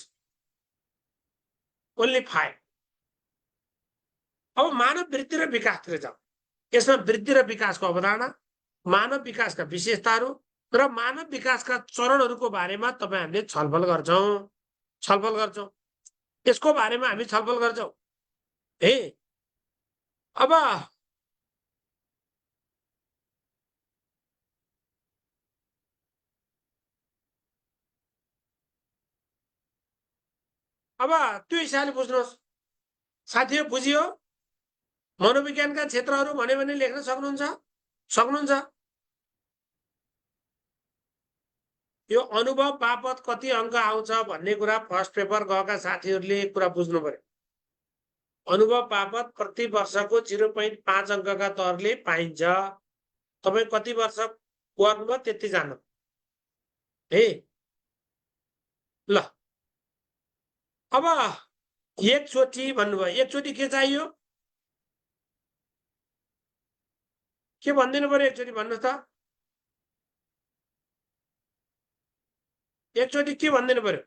ओन्ली 5। अब मानव वृद्धि र विकासतिर जाउँ। यसमा वृद्धि र विकासको अवधारणा, मानव विकासका विशेषताहरू र मानव विकासका चरणहरूको बारेमा तपाईँ हामीले छलफल गर्छौं। यसको बारेमा हामी छलफल गर्छौं है। अब त्यो हिसाबले बुझ्नुहोस् साथीहरु। बुझियो? मनोविज्ञानका क्षेत्रहरू भन्यो भने लेख्न सक्नुहुन्छ। यो अनुभव बापत कति अंक आउँछ भन्ने कुरा फर्स्ट पेपर गएका साथीहरूले कुरा बुझ्नु पर्यो। अनुभव बापत प्रति वर्षको 0.5 अंकका दरले पाइन्छ। तपाई कति वर्ष गर्नुभयो त्यति जान्नु है। ल अब एकचोटी भन्नुभयो, एकचोटी के चाहियो? के भन्दिनु पर्यो? एकचोटी भन्नुस् त। एकचोटी के भन्दिनु पर्यो?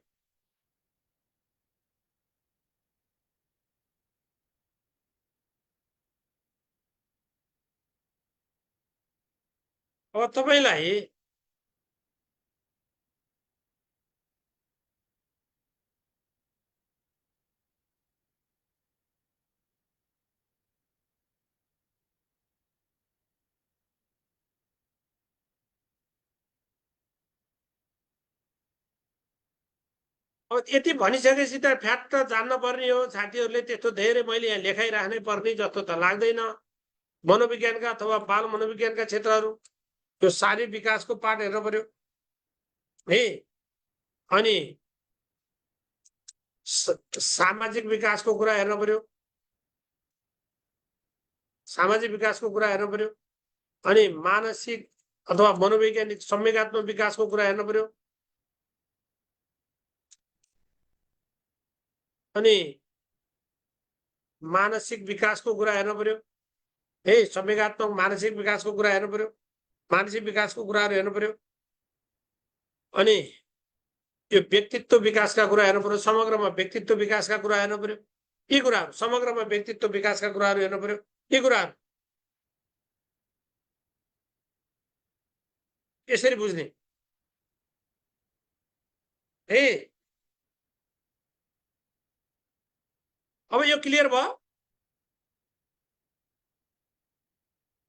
अब तपाईलाई अब यति भनिसकेपछि त फ्याट जान्न पर्ने हो साथीहरूले। त्यस्तो धेरै मैले यहाँ लेखाइराख्नै पर्ने जस्तो त लाग्दैन। मनोविज्ञानका अथवा बाल मनोविज्ञानका क्षेत्रहरू, यो शारीरिक विकासको पाठ हेर्नु पर्यो है। अनि सामाजिक विकासको कुरा हेर्नु पर्यो, सामाजिक विकासको कुरा हेर्नु पर्यो। अनि मानसिक अथवा मनोवैज्ञानिक संवेगात्मक विकासको कुरा हेर्नु पर्यो। अनि मानसिक विकासको कुरा हेर्नु पर्यो है। संवेगात्मक मानसिक विकासको कुरा हेर्नु पर्यो, मानसिक विकासको कुराहरू हेर्नु पर्यो। अनि यो व्यक्तित्व विकासका कुरा हेर्नु पर्यो, समग्रमा व्यक्तित्व विकासका कुरा हेर्नु पर्यो। यी कुराहरू समग्रमा व्यक्तित्व विकासका कुराहरू हेर्नु पर्यो। यी कुराहरू यसरी बुझ्ने है। अब यो क्लियर भयो।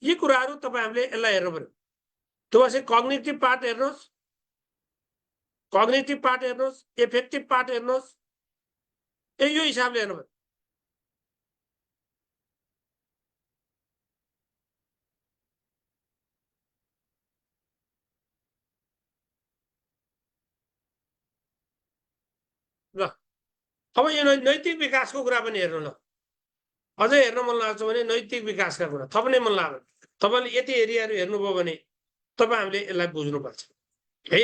यी कुराहरू तपाईहरुले यसलाई हेर्नु पर्यो। त्यसपछि कग्निटिभ पार्ट हेर्नुस्, कग्निटिभ पार्ट हेर्नुस्, इफेक्टिभ पार्ट हेर्नुस्। यो हिसाबले हेर्नु पर्यो। ल अब यो नैतिक विकासको कुरा पनि हेर्नु। ल अझै हेर्न मन लाग्छ भने नैतिक विकासका कुरा थप्नै मन लाग्यो। तपाईले यति एरियाहरू हेर्नुभयो भने तपाईहरुले यसलाई बुझ्नुपर्छ है।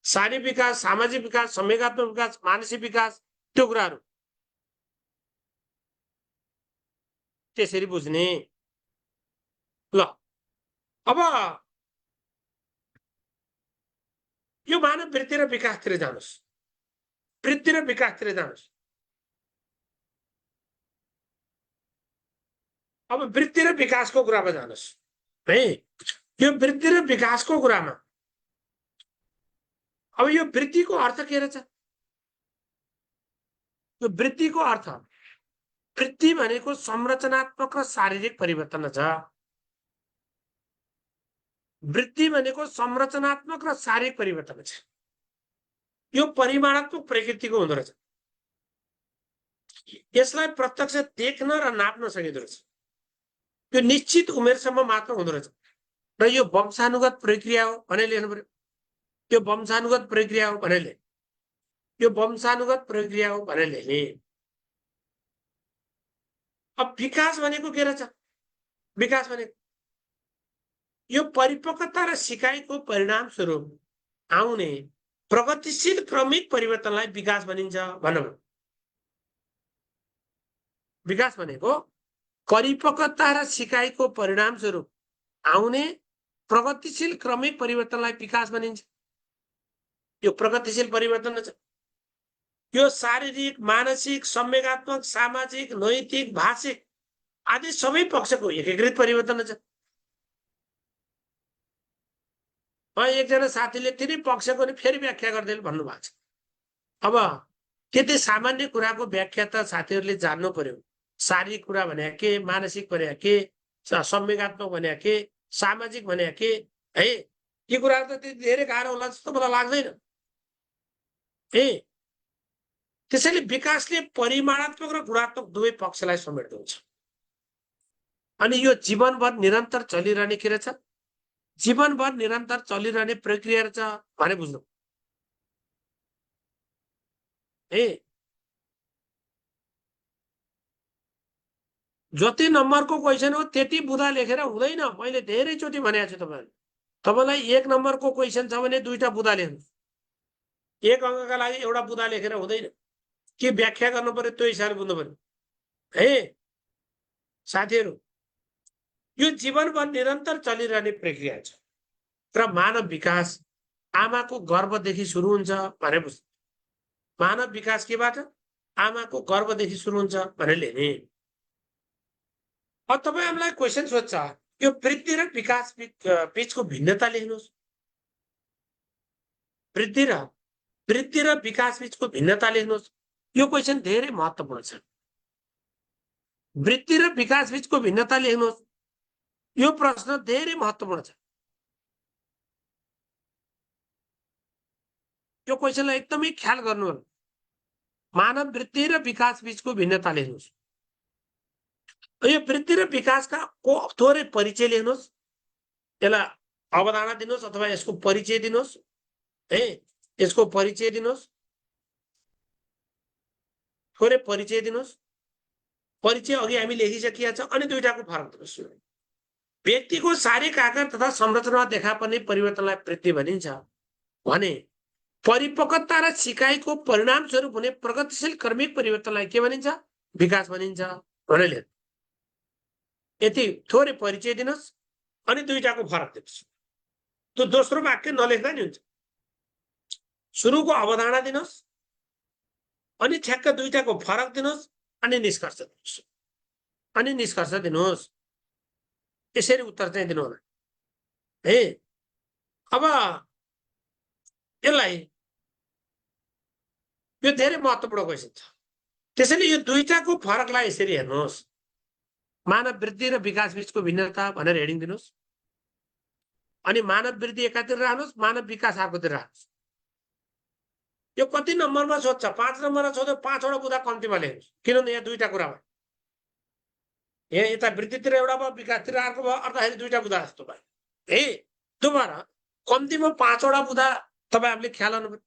शारीरिक विकास, सामाजिक विकास, संवेगात्मक विकास, मानसिक विकास, त्यो कुराहरू त्यसरी बुझ्ने। ल अब यो मानव वृत्ति र विकासतिर जानुस्, वृत्ति र विकासतिर जानुस्। अब वृत्ति र विकासको कुरामा जानुस् है। यो वृत्ति र विकासको कुरामा अब यो वृत्तिको अर्थ के रहेछ? यो वृत्तिको अर्थ, वृत्ति भनेको संरचनात्मक र शारीरिक परिवर्तन छ। वृत्ति भनेको संरचनात्मक र शारीरिक परिवर्तन छ। यो परिमाणात्मक प्रकृतिको हुँदो रहेछ। यसलाई प्रत्यक्ष देख्न र नाप्न सकिँदो रहेछ। यो निश्चित उमेरसम्म मात्र हुँदो रहेछ र यो वंशानुगत प्रक्रिया हो भनेर लेख्नु पर्यो। यो वंशानुगत प्रक्रिया हो भनेर लेख्ने, यो वंशानुगत प्रक्रिया हो भनेर लेख्ने। अब विकास भनेको के रहेछ? विकास भनेको यो परिपक्वता र सिकाइको परिणाम स्वरूप आउने प्रगतिशील क्रमिक परिवर्तनलाई विकास भनिन्छ भन्नुभयो। विकास भनेको परिपक्वता र सिकाइको परिणाम स्वरूप आउने प्रगतिशील क्रमिक परिवर्तनलाई विकास भनिन्छ। यो प्रगतिशील परिवर्तन छ। यो शारीरिक, मानसिक, संवेगात्मक, सामाजिक, नैतिक, भाषिक आदि सबै पक्षको एकीकृत परिवर्तन छ। एकजना साथीले तिनै पक्षको नि फेरि व्याख्या गर्दै भन्नुभएको छ। अब त्यति सामान्य कुराको व्याख्या त साथीहरूले जान्नु पर्यो। शारीरिक कुरा भने के, मानसिक भने के, संवेगात्मक भने के, सामाजिक भने के है। यी कुराहरू त त्यति धेरै गाह्रो होला जस्तो मलाई लाग्दैन है। त्यसैले विकासले परिमाणात्मक र गुणात्मक दुवै पक्षलाई समेट्दो हुन्छ। अनि यो जीवनभर निरन्तर चलिरहने के रहेछ? जीवनभर निरन्तर चलिरहने प्रक्रिया रहेछ भने बुझ्नु है। जति नम्बरको क्वेसन हो त्यति बुँदा लेखेर हुँदैन। मैले धेरैचोटि भनेको छु तपाईहरुलाई। तपाईलाई 1 नम्बरको क्वेसन छ भने 2टा बुँदा लेख्नुस्। 1 अंकका लागि एउटा बुँदा लेखेर हुँदैन। के व्याख्या गर्नु पर्यो त्यो हिसाबले बुझ्नु पर्यो है साथीहरु। यो जीवनभर निरन्तर चलिरहने प्रक्रिया छ र मानव विकास आमाको गर्भदेखि सुरु हुन्छ भने बुझ्नु। मानव विकास केबाट? आमाको गर्भदेखि सुरु हुन्छ भनेर लेख्ने। अब तपाई हामीलाई क्वेसन सोध्छ यो वृद्धि र विकास बीचको भिन्नता लेख्नुहोस्। वृद्धि र विकास बीचको भिन्नता लेख्नुहोस्। यो क्वेशन धेरै महत्त्वपूर्ण छ। वृद्धि र विकास बीचको भिन्नता लेख्नुहोस्। यो प्रश्न धेरै महत्त्वपूर्ण छ। यो क्वेशनलाई एकदमै ख्याल गर्नुहोला। मानव वृद्धि र विकास बीचको भिन्नता लेख्नुहोस्। यो वृद्धि र विकासका थोरै परिचय लेख्नुहोस्। यसलाई अवधारणा दिनुहोस् अथवा यसको परिचय दिनुहोस् है। यसको परिचय दिनुहोस्, थोरै परिचय दिनुहोस्। परिचय अघि हामी लेखिसकिया छ। अनि दुईटाको फरक दिनुहोस्। व्यक्तिको शारीरिक आकार तथा संरचनामा देखा पर्ने परिवर्तनलाई वृद्धि भनिन्छ भने परिपक्वता र सिकाइको परिणामस्वरूप हुने प्रगतिशील क्रमिक परिवर्तनलाई के भनिन्छ? विकास भनिन्छ भनेर यति थोरै परिचय दिनुहोस् अनि दुईटाको फरक दिनुहोस्। त्यो दोस्रो वाक्य नलेख्दा नि हुन्छ। सुरुको अवधारणा दिनुहोस् अनि ठ्याक्क दुईटाको फरक दिनुहोस् अनि निष्कर्ष दिनुहोस्। अनि निष्कर्ष दिनुहोस्। यसरी उत्तर चाहिँ दिनु होला है। अब यसलाई यो धेरै महत्त्वपूर्ण क्वेशन छ। त्यसैले यो दुईटाको फरकलाई यसरी हेर्नुहोस्। मानव वृद्धि र विकास बीचको भिन्नता भनेर हेडिङ दिनुहोस्। अनि मानव वृद्धि एकातिर राख्नुहोस्, मानव विकास अर्कोतिर राख्नुहोस्। यो कति नम्बरमा सोध्छ? 5 नम्बरमा सोध्यो 5 वटा बुँदा कम्तीमा लेख्नुहोस्। किनभने यहाँ दुईटा कुरा भयो। यहाँ यता वृद्धितिर एउटा भयो, विकासतिर अर्को भयो, अर्थाखेरि दुईटा बुँदा जस्तो भयो है। दोबारा कम्तीमा 5 वटा बुँदा तपाईहरुले ख्याल गर्नुपर्छ।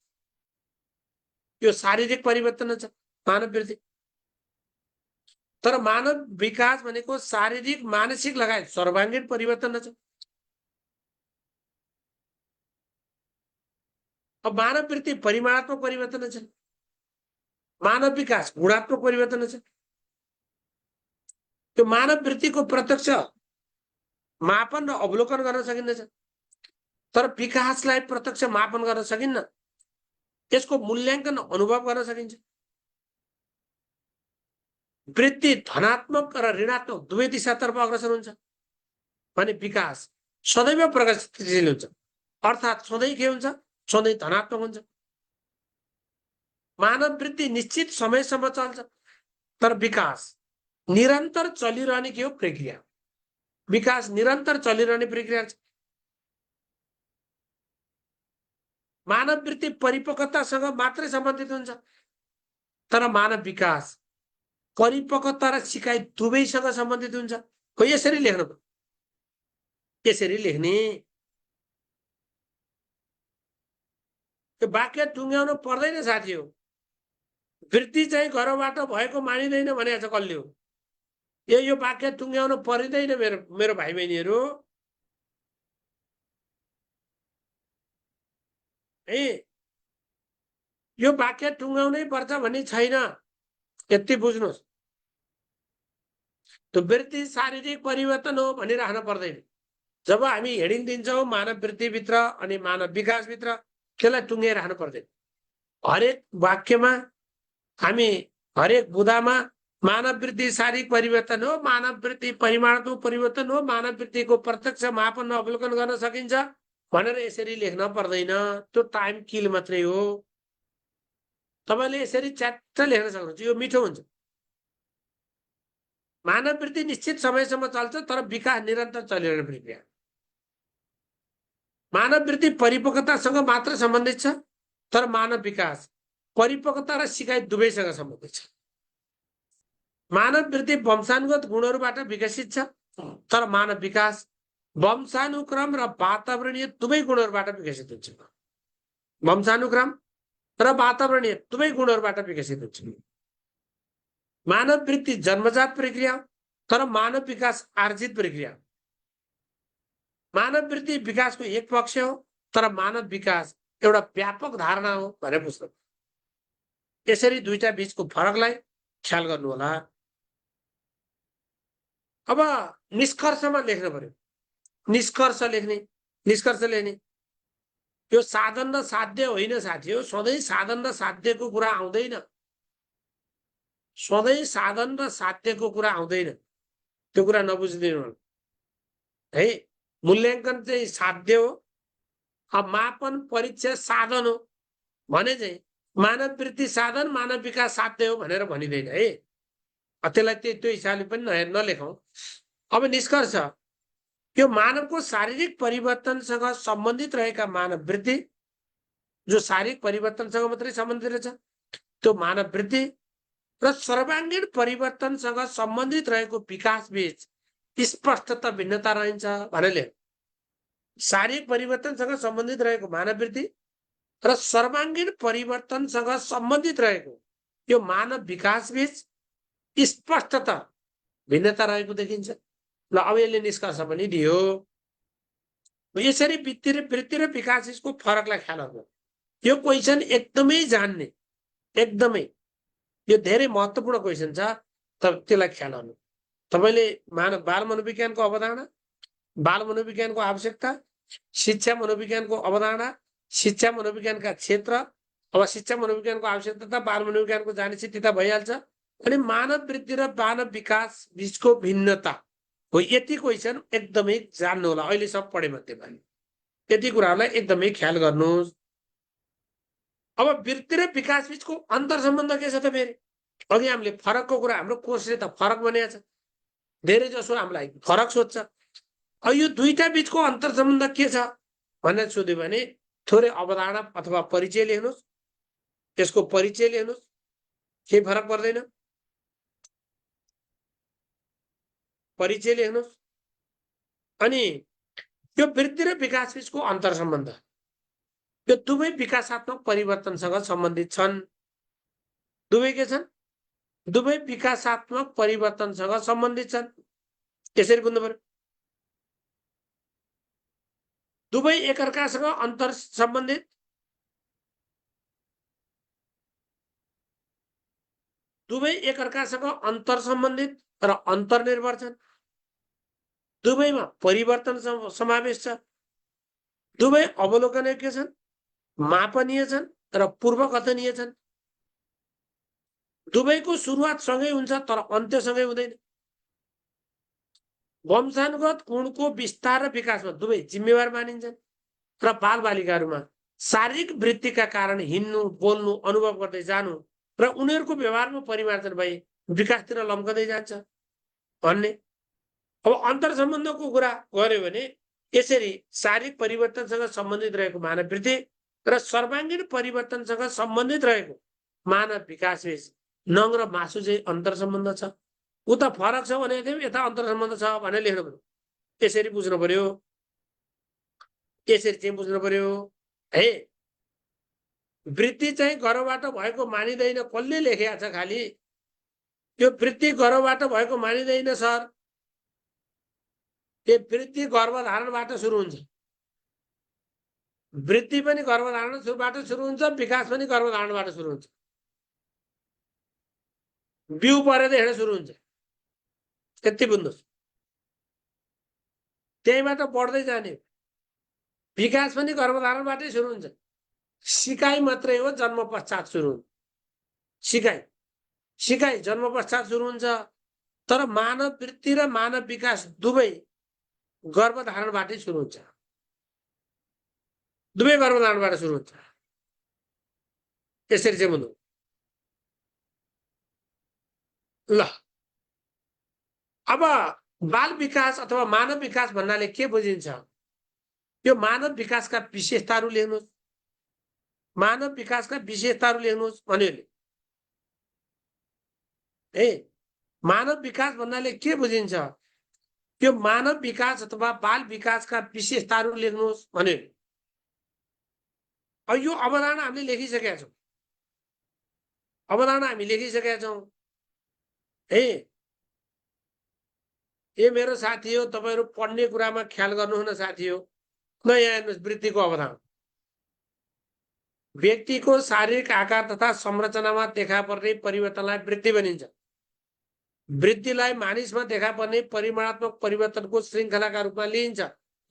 यो शारीरिक परिवर्तन छ मानव वृद्धि। तर मानव विकास भनेको शारीरिक, मानसिक लगायत सर्वांगीण परिवर्तन छ। अब मानव वृद्धि परिमाणात्मक परिवर्तन छ, मानव विकास गुणात्मक परिवर्तन छ। त्यो मानव वृद्धिको प्रत्यक्ष मापन र अवलोकन गर्न सकिन्छ, तर विकासलाई प्रत्यक्ष मापन गर्न सकिन्न। यसको मूल्याङ्कन अनुभव गर्न सकिन्छ। वृद्धि धनात्मक र ऋणात्मक दुवै दिशातर्फ अग्रसर हुन्छ भने विकास सदैव प्रगतिशील हुन्छ। अर्थात् सधैँ के हुन्छ? सधैँ धनात्मक हुन्छ। मानव वृद्धि निश्चित समयसम्म चल्छ, तर विकास निरन्तर चलिरहने के हो? प्रक्रिया। विकास निरन्तर चलिरहने प्रक्रिया छ। मानव वृद्धि परिपक्वतासँग मात्रै सम्बन्धित हुन्छ, तर मानव विकास परिपक्वता र सिकाइ दुवैसँग सम्बन्धित हुन्छ। हो यसरी लेख्नु, यसरी लेख्ने। यो वाक्य टुङ्ग्याउनु पर्दैन साथी हो। वृद्धि चाहिँ घरबाट भएको मानिँदैन भने छ कसले हो? यो वाक्य टुङ्ग्याउनु पर्दैन मेरो भाइ बहिनीहरू है। यो वाक्य टुङ्ग्याउनै पर्छ भन्ने छैन, यति बुझ्नुहोस्। त्यो वृद्धि शारीरिक परिवर्तन हो भनिराख्न पर्दैन। जब हामी हेडिङ दिन्छौँ मानव वृद्धिभित्र अनि मानव विकासभित्र, त्यसलाई टुङ्ग्याइ राख्नु पर्दैन। हरेक वाक्यमा हामी हरेक बुँदामा मानव वृद्धि शारीरिक परिवर्तन हो, मानव वृद्धि परिमाणात्मक परिवर्तन हो, मानव वृद्धिको प्रत्यक्ष मापन अवलोकन गर्न सकिन्छ भनेर यसरी लेख्न पर्दैन। त्यो टाइम किल मात्रै हो। तपाईले यसरी च्याट्ट लेख्न सक्नुहुन्छ, यो मिठो हुन्छ। मानव वृद्धि निश्चित समयसम्म चल्छ, तर विकास निरन्तर चलिरहने प्रक्रिया। मानव वृद्धि परिपक्वतासँग मात्र सम्बन्धित छ, तर मानव विकास परिपक्वता र सिकाइ दुवैसँग सम्बन्धित छ। मानव वृद्धि वंशानुगत गुणहरूबाट विकसित छ, तर मानव विकास वंशानुक्रम र वातावरणीय दुवै गुणहरूबाट विकसित हुन्छ। वंशानुक्रम र वातावरणीय दुवै गुणहरूबाट विकसित हुन्छ। मानव वृद्धि जन्मजात प्रक्रिया, तर मानव विकास आर्जित प्रक्रिया। मानव वृद्धि विकासको एक पक्ष हो, तर मानव विकास एउटा व्यापक धारणा हो भनेर बुझ्नु। यसरी दुईटा बीचको फरकलाई ख्याल गर्नु होला। अब निष्कर्षमा लेख्नु पर्यो। निष्कर्ष लेख्ने, निष्कर्ष लेख्ने। यो साधन र साध्य होइन साथी हो। सधैँ साधन र साध्यको कुरा आउँदैन। सधैँ साधन र साध्यको कुरा आउँदैन। त्यो कुरा नबुझिदिनु होला। है। मूल्याङ्कन चाहिँ साध्य हो, मापन परीक्षा साधन हो भने चाहिँ मानव वृत्ति साधन, मानव विकास साध्य हो भनेर भनिँदैन है। त्यसलाई त्यो हिसाबले पनि नलेखौँ। अब निष्कर्ष, यो मानवको शारीरिक परिवर्तनसँग सम्बन्धित रहेका मानव वृत्ति, जो शारीरिक परिवर्तनसँग मात्रै सम्बन्धित रहेछ त्यो मानव वृत्ति, र सर्वाङ्गीण परिवर्तनसँग सम्बन्धित रहेको विकास बीच स्पष्टता भिन्नता रहन्छ भनेले शारीरिक परिवर्तनसँग सम्बन्धित रहेको मानव वृत्ति र सर्वाङ्गीण परिवर्तनसँग सम्बन्धित रहेको यो मानव विकास बीच स्पष्टता भिन्नता रहेको देखिन्छ। ल अब यसले निष्कर्ष पनि दियो। यसरी वृत्ति र विकास बीचको फरकलाई ख्याल गर्नु, यो क्वेसन एकदमै जान्ने, एकदमै यो धेरै महत्त्वपूर्ण क्वेसन छ। त्यसलाई ख्याल गर्नु। तपाईले बाल मनोविज्ञानको अवधारणा, बाल मनोविज्ञानको आवश्यकता, शिक्षा मनोविज्ञानको अवधारणा, शिक्षा मनोविज्ञानका क्षेत्र, अब शिक्षा मनोविज्ञानको आवश्यकता बाल मनोविज्ञानको जानेछ त्यता भइहाल्छ। अनि मानव वृत्ति र मानव विकास बीचको भिन्नता हो। यति क्वेसन एकदमै जान्नु होला अहिले सब पढे मध्ये पनि। यति कुराहरूलाई एकदमै ख्याल गर्नुहोस्। अब वृत्ति र विकास बीचको अन्तर सम्बन्ध के छ त फेरि? अघि हामीले फरकको कुरा, हाम्रो कोर्सले त फरक भनेको छ, धेरै जसो हामीलाई फरक सोध्छ। अब यो दुईटा बीचको अन्तर सम्बन्ध के छ भनेर सोध्यो भने थोरै अवधारणा अथवा परिचय लेख्नुहोस्, त्यसको परिचय लेख्नुहोस्, केही फरक पर्दैन। परिचय लेख्नुहोस्। अनि यो वृत्ति र विकास बीचको अन्तर सम्बन्ध, यो दुवै विकासात्मक परिवर्तनसँग सम्बन्धित छन्। दुवै के छन्? दुवै विकासात्मक परिवर्तनसँग सम्बन्धित छन्। यसरी बुझ्नु पर्यो। दुवै एकअर्कासँग अन्तर सम्बन्धित, दुवै एकअर्कासँग अन्तर सम्बन्धित र अन्तर्निर्भर छन्। दुवैमा परिवर्तन समावेश छ। दुवै अवलोकनीय छन्, मापनीय छन् र पूर्वकथनीय छन्। दुवैको सुरुवात सँगै हुन्छ तर अन्त्य सँगै हुँदैन। वंशानुगत गुणको विस्तार र विकासमा दुवै जिम्मेवार मानिन्छन् र बालबालिकाहरूमा शारीरिक वृत्तिका कारण हिँड्नु, बोल्नु, अनुभव गर्दै जानु र उनीहरूको व्यवहारमा परिवर्तन भई विकासतिर लम्कदै जान्छ भन्ने। अब अन्तर सम्बन्धको कुरा गर्यो भने यसरी शारीरिक परिवर्तनसँग सम्बन्धित रहेको मानव वृत्ति र सर्वाङ्गीण परिवर्तनसँग सम्बन्धित रहेको मानव विकास बीच नङ र मासु चाहिँ अन्तर सम्बन्ध छ। उता फरक छ भने यता अन्तर सम्बन्ध छ भनेर लेख्नु पर्यो। यसरी बुझ्नु पर्यो, यसरी चाहिँ बुझ्नु पर्यो है। वृत्ति चाहिँ गर्भबाट भएको मानिँदैन। कसले लेखेको छ खाली यो वृत्ति गर्भबाट भएको मानिँदैन सर। यो वृत्ति गर्भधारणबाट सुरु हुन्छ। वृत्ति पनि गर्भधारणबाट सुरु हुन्छ, विकास पनि गर्भधारणबाट सुरु हुन्छ। बिउ परेर हिँड्न सुरु हुन्छ। यति बुझ्नुहोस्। त्यहीबाट बढ्दै जाने। विकास पनि गर्भधारणबाटै सुरु हुन्छ। सिकाइ मात्रै हो जन्म पश्चात सुरु हुन्छ। सिकाइ जन्म पश्चात सुरु हुन्छ। तर मानव वृत्ति र मानव विकास दुवै गर्भधारणबाटै सुरु हुन्छ। दुवै गर्भधारणबाट सुरु हुन्छ। यसरी चाहिँ बुझ्नु ल। अब बाल विकास अथवा मानव विकास भन्नाले के बुझिन्छ? यो मानव विकासका विशेषताहरू लेख्नुहोस्। मानव विकासका विशेषताहरू लेख्नुहोस् भन्यो ए। मानव विकास भन्नाले के बुझिन्छ? यो मानव विकास अथवा बाल विकासका विशेषताहरू लेख्नुहोस् भन्यो। अब यो अवधारणा हामीले लेखिसकेका छौँ। अवधारणा हामी लेखिसकेका छौँ है। ए मेरो साथी हो, तपाईहरु पढ्ने कुरामा ख्याल गर्नुहुन साथी हो। न यहाँ हेर्नुहोस्, वृत्तिको अवधारणा। व्यक्तिको शारीरिक आकार तथा संरचनामा देखा पर्ने परिवर्तनलाई वृत्ति भनिन्छ। वृत्तिलाई मानिसमा देखा पर्ने परिमाणात्मक परिवर्तनको श्रृङ्खलाका रूपमा लिइन्छ।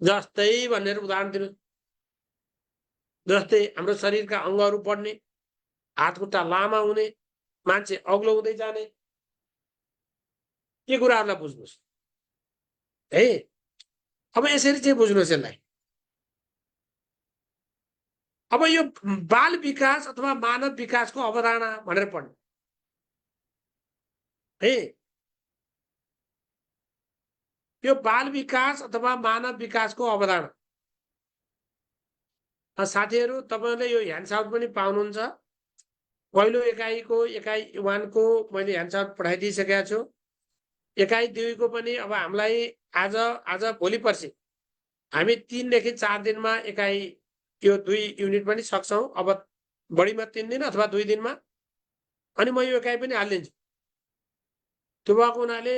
जस्तै भनेर उदाहरण दिनु। जस्तै हाम्रो शरीरका अङ्गहरू बढ्ने, हातखुट्टा लामा हुने, मान्छे अग्लो हुँदै जाने, के कुराहरूलाई बुझ्नुहोस् है। अब यसरी चाहिँ बुझ्नुहोस् यसलाई। अब यो बाल विकास अथवा मानव विकासको अवधारणा भनेर पढ्नु है। यो बाल विकास अथवा मानव विकासको अवधारणा साथीहरू तपाईँले यो ह्यान्डआउट पनि पाउनुहुन्छ। पहिलो एकाइको एकाइ 1 को मैले ह्यान्डआउट पठाइदिइसकेको छु। एकाइ 2 को पनि अब हामीलाई आज भोलि पर्सि हामी 3 देखि 4 दिनमा एकाइ यो 2 युनिट पनि सक्छौं। अब बढीमा 3 दिन अथवा 2 दिनमा, अनि म यो एकाइ पनि हालिदिन्छु। त्यो भएको हुनाले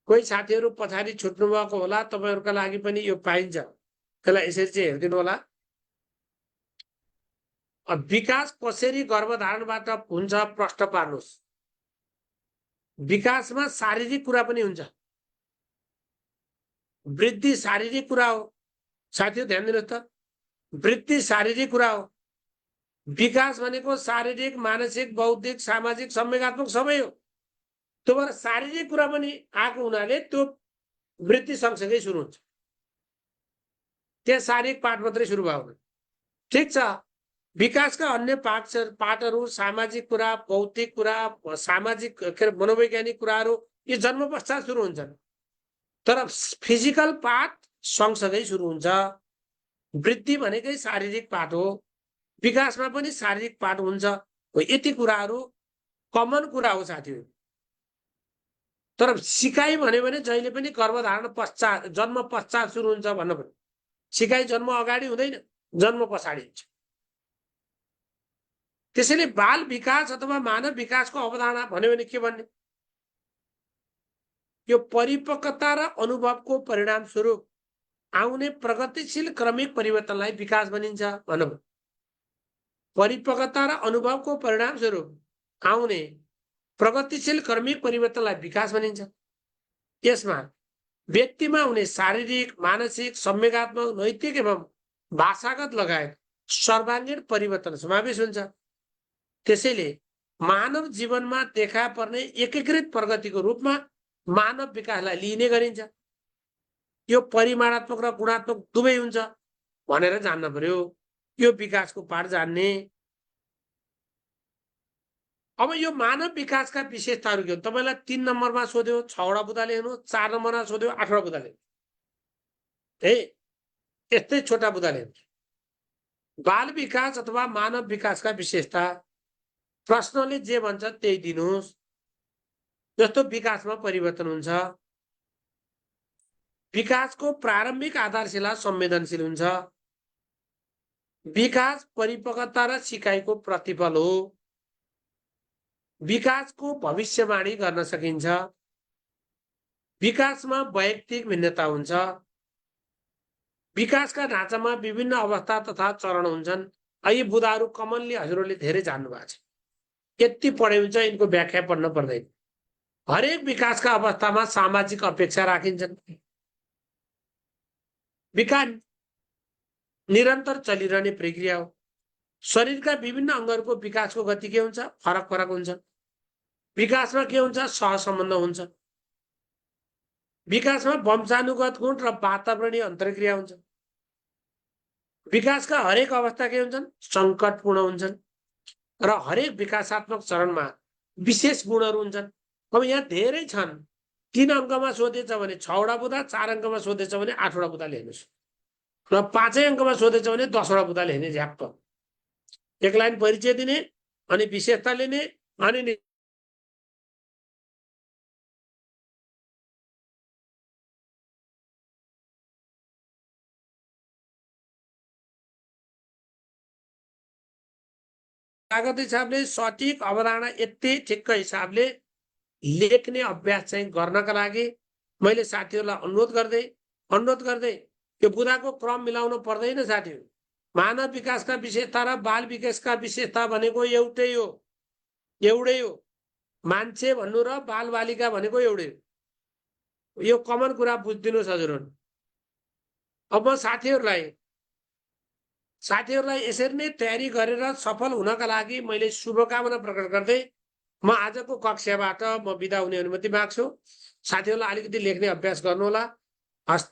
कोही साथीहरू पछाडि छुट्नु भएको होला, तपाईहरुका लागि पनि यो पाइन्छ। त्यसलाई यसरी चाहिँ हेर्दिनु होला। विकास कसरी गर्भधारणबाट हुन्छ प्रश्न पार्नुहोस्। विकासमा शारीरिक कुरा पनि हुन्छ। वृद्धि शारीरिक कुरा हो। साथीहरु ध्यान दिनुहोस् त, वृद्धि शारीरिक कुरा हो। विकास भनेको शारीरिक, मानसिक, बौद्धिक, सामाजिक, संवेगात्मक सबै हो। त्यो भएर शारीरिक कुरा पनि आएको हुनाले त्यो वृद्धि सँगसँगै सुरु हुन्छ। त्यहाँ शारीरिक पाठ मात्रै सुरु भयो भने ठिक छ। विकासका अन्य पाठहरू सामाजिक कुरा, बौद्धिक कुरा, सामाजिक के अरे मनोवैज्ञानिक कुराहरू यी जन्म पश्चात सुरु हुन्छन्। तर फिजिकल पाठ सँगसँगै सुरु हुन्छ। वृद्धि भनेकै शारीरिक पाठ हो। विकासमा पनि शारीरिक पाठ हुन्छ। यति कुराहरू कमन कुरा हो साथीहरु। तर सिकाइ भन्यो भने जहिले पनि गर्भधारण पश्चात, जन्म पश्चात सुरु हुन्छ भन्नु पर्यो। सिकाइ जन्म अगाडि हुँदैन, जन्म पछाडि हुन्छ। त्यसैले बाल विकास अथवा मानव विकासको अवधारणा भन्यो भने के भन्ने? यो परिपक्वता र अनुभवको परिणाम स्वरूप आउने प्रगतिशील क्रमिक परिवर्तनलाई विकास भनिन्छ भन्नु। परिपक्वता र अनुभवको परिणाम स्वरूप आउने प्रगतिशील क्रमिक परिवर्तनलाई विकास भनिन्छ। यसमा व्यक्तिमा हुने शारीरिक, मानसिक, संवेगात्मक, नैतिक एवं भाषागत लगायत सर्वाङ्गीण परिवर्तन समावेश हुन्छ। त्यसैले मानव जीवनमा देखा पर्ने एकीकृत प्रगतिको रूपमा मानव विकासलाई लिने गरिन्छ। यो परिमाणात्मक र गुणात्मक दुवै हुन्छ भनेर जान्न पर्यो। यो विकासको पाठ जान्ने। अब यो मानव विकासका विशेषताहरू के हो? तपाईलाई 3 नम्बरमा सोध्यो 6 वटा बुँदाले हेर्नु, 4 नम्बरमा सोध्यो 8 वटा बुँदाले है। यस्तै छोटा बुँदाले हेर्नु। बाल विकास अथवा मानव विकासका विशेषता प्रश्नले जे भन्छ त्यही दिनुहोस्। जस्तो विकासमा परिवर्तन हुन्छ। विकासको प्रारम्भिक आधारशिला संवेदनशील हुन्छ। विकास परिपक्वता र सिकाइको प्रतिफल हो। विकासको भविष्यवाणी गर्न सकिन्छ। विकासमा वैयक्तिक भिन्नता हुन्छ। विकासका ढाँचामा विभिन्न अवस्था तथा चरण हुन्छन्। यी बुँदाहरू कमनली हजुरहरूले धेरै जान्नु भएको छ। यति पढे हुन्छ यिनको व्याख्या पढ्न पर्दैन। हरेक विकासका अवस्थामा सामाजिक अपेक्षा राखिन्छन्। विकास निरन्तर चलिरहने प्रक्रिया हो। शरीरका विभिन्न अङ्गहरूको विकासको गति के हुन्छ? फरक फरक हुन्छ। विकासमा के हुन्छ? सहसम्बन्ध हुन्छ। विकासमा वंशानुगत गुण र वातावरणीय अन्तर्क्रिया हुन्छ। विकासका हरेक अवस्था के हुन्छन्? सङ्कटपूर्ण हुन्छन् र हरेक विकासात्मक चरणमा विशेष गुणहरू हुन्छन्। अब यहाँ धेरै छन्। 3 अङ्कमा सोधेछ भने 6 वटा बुँदा, 4 अङ्कमा सोधेछ भने 8 वटा बुँदाले हेर्नुहोस् र 5 अङ्कमा सोधेछ भने 10 वटा बुँदाले हेर्ने झ्याप्प। एक लाइन परिचय दिने अनि विशेषता लिने अनि कागज हिसाबले सठिक अवधारणा यति ठिक्क हिसाबले लेख्ने अभ्यास चाहिँ गर्नका लागि मैले साथीहरूलाई अनुरोध गर्दै यो बुँदाको क्रम मिलाउन पर्दैन साथीहरू। मानव विकासका विशेषता र बाल विकासका विशेषता भनेको एउटै हो। मान्छे भन्नु र बालबालिका भनेको एउटै हो। यो कमन कुरा बुझिदिनुहोस् हजुरहरू। अब म साथीहरूलाई यसरी नै तयारी गरेर सफल हुनका लागि मैले शुभकामना प्रकट गर्दै म आजको कक्षाबाट म बिदा हुने अनुमति माग्छु। साथीहरूलाई अलिकति लेख्ने अभ्यास गर्नुहोला। हस्।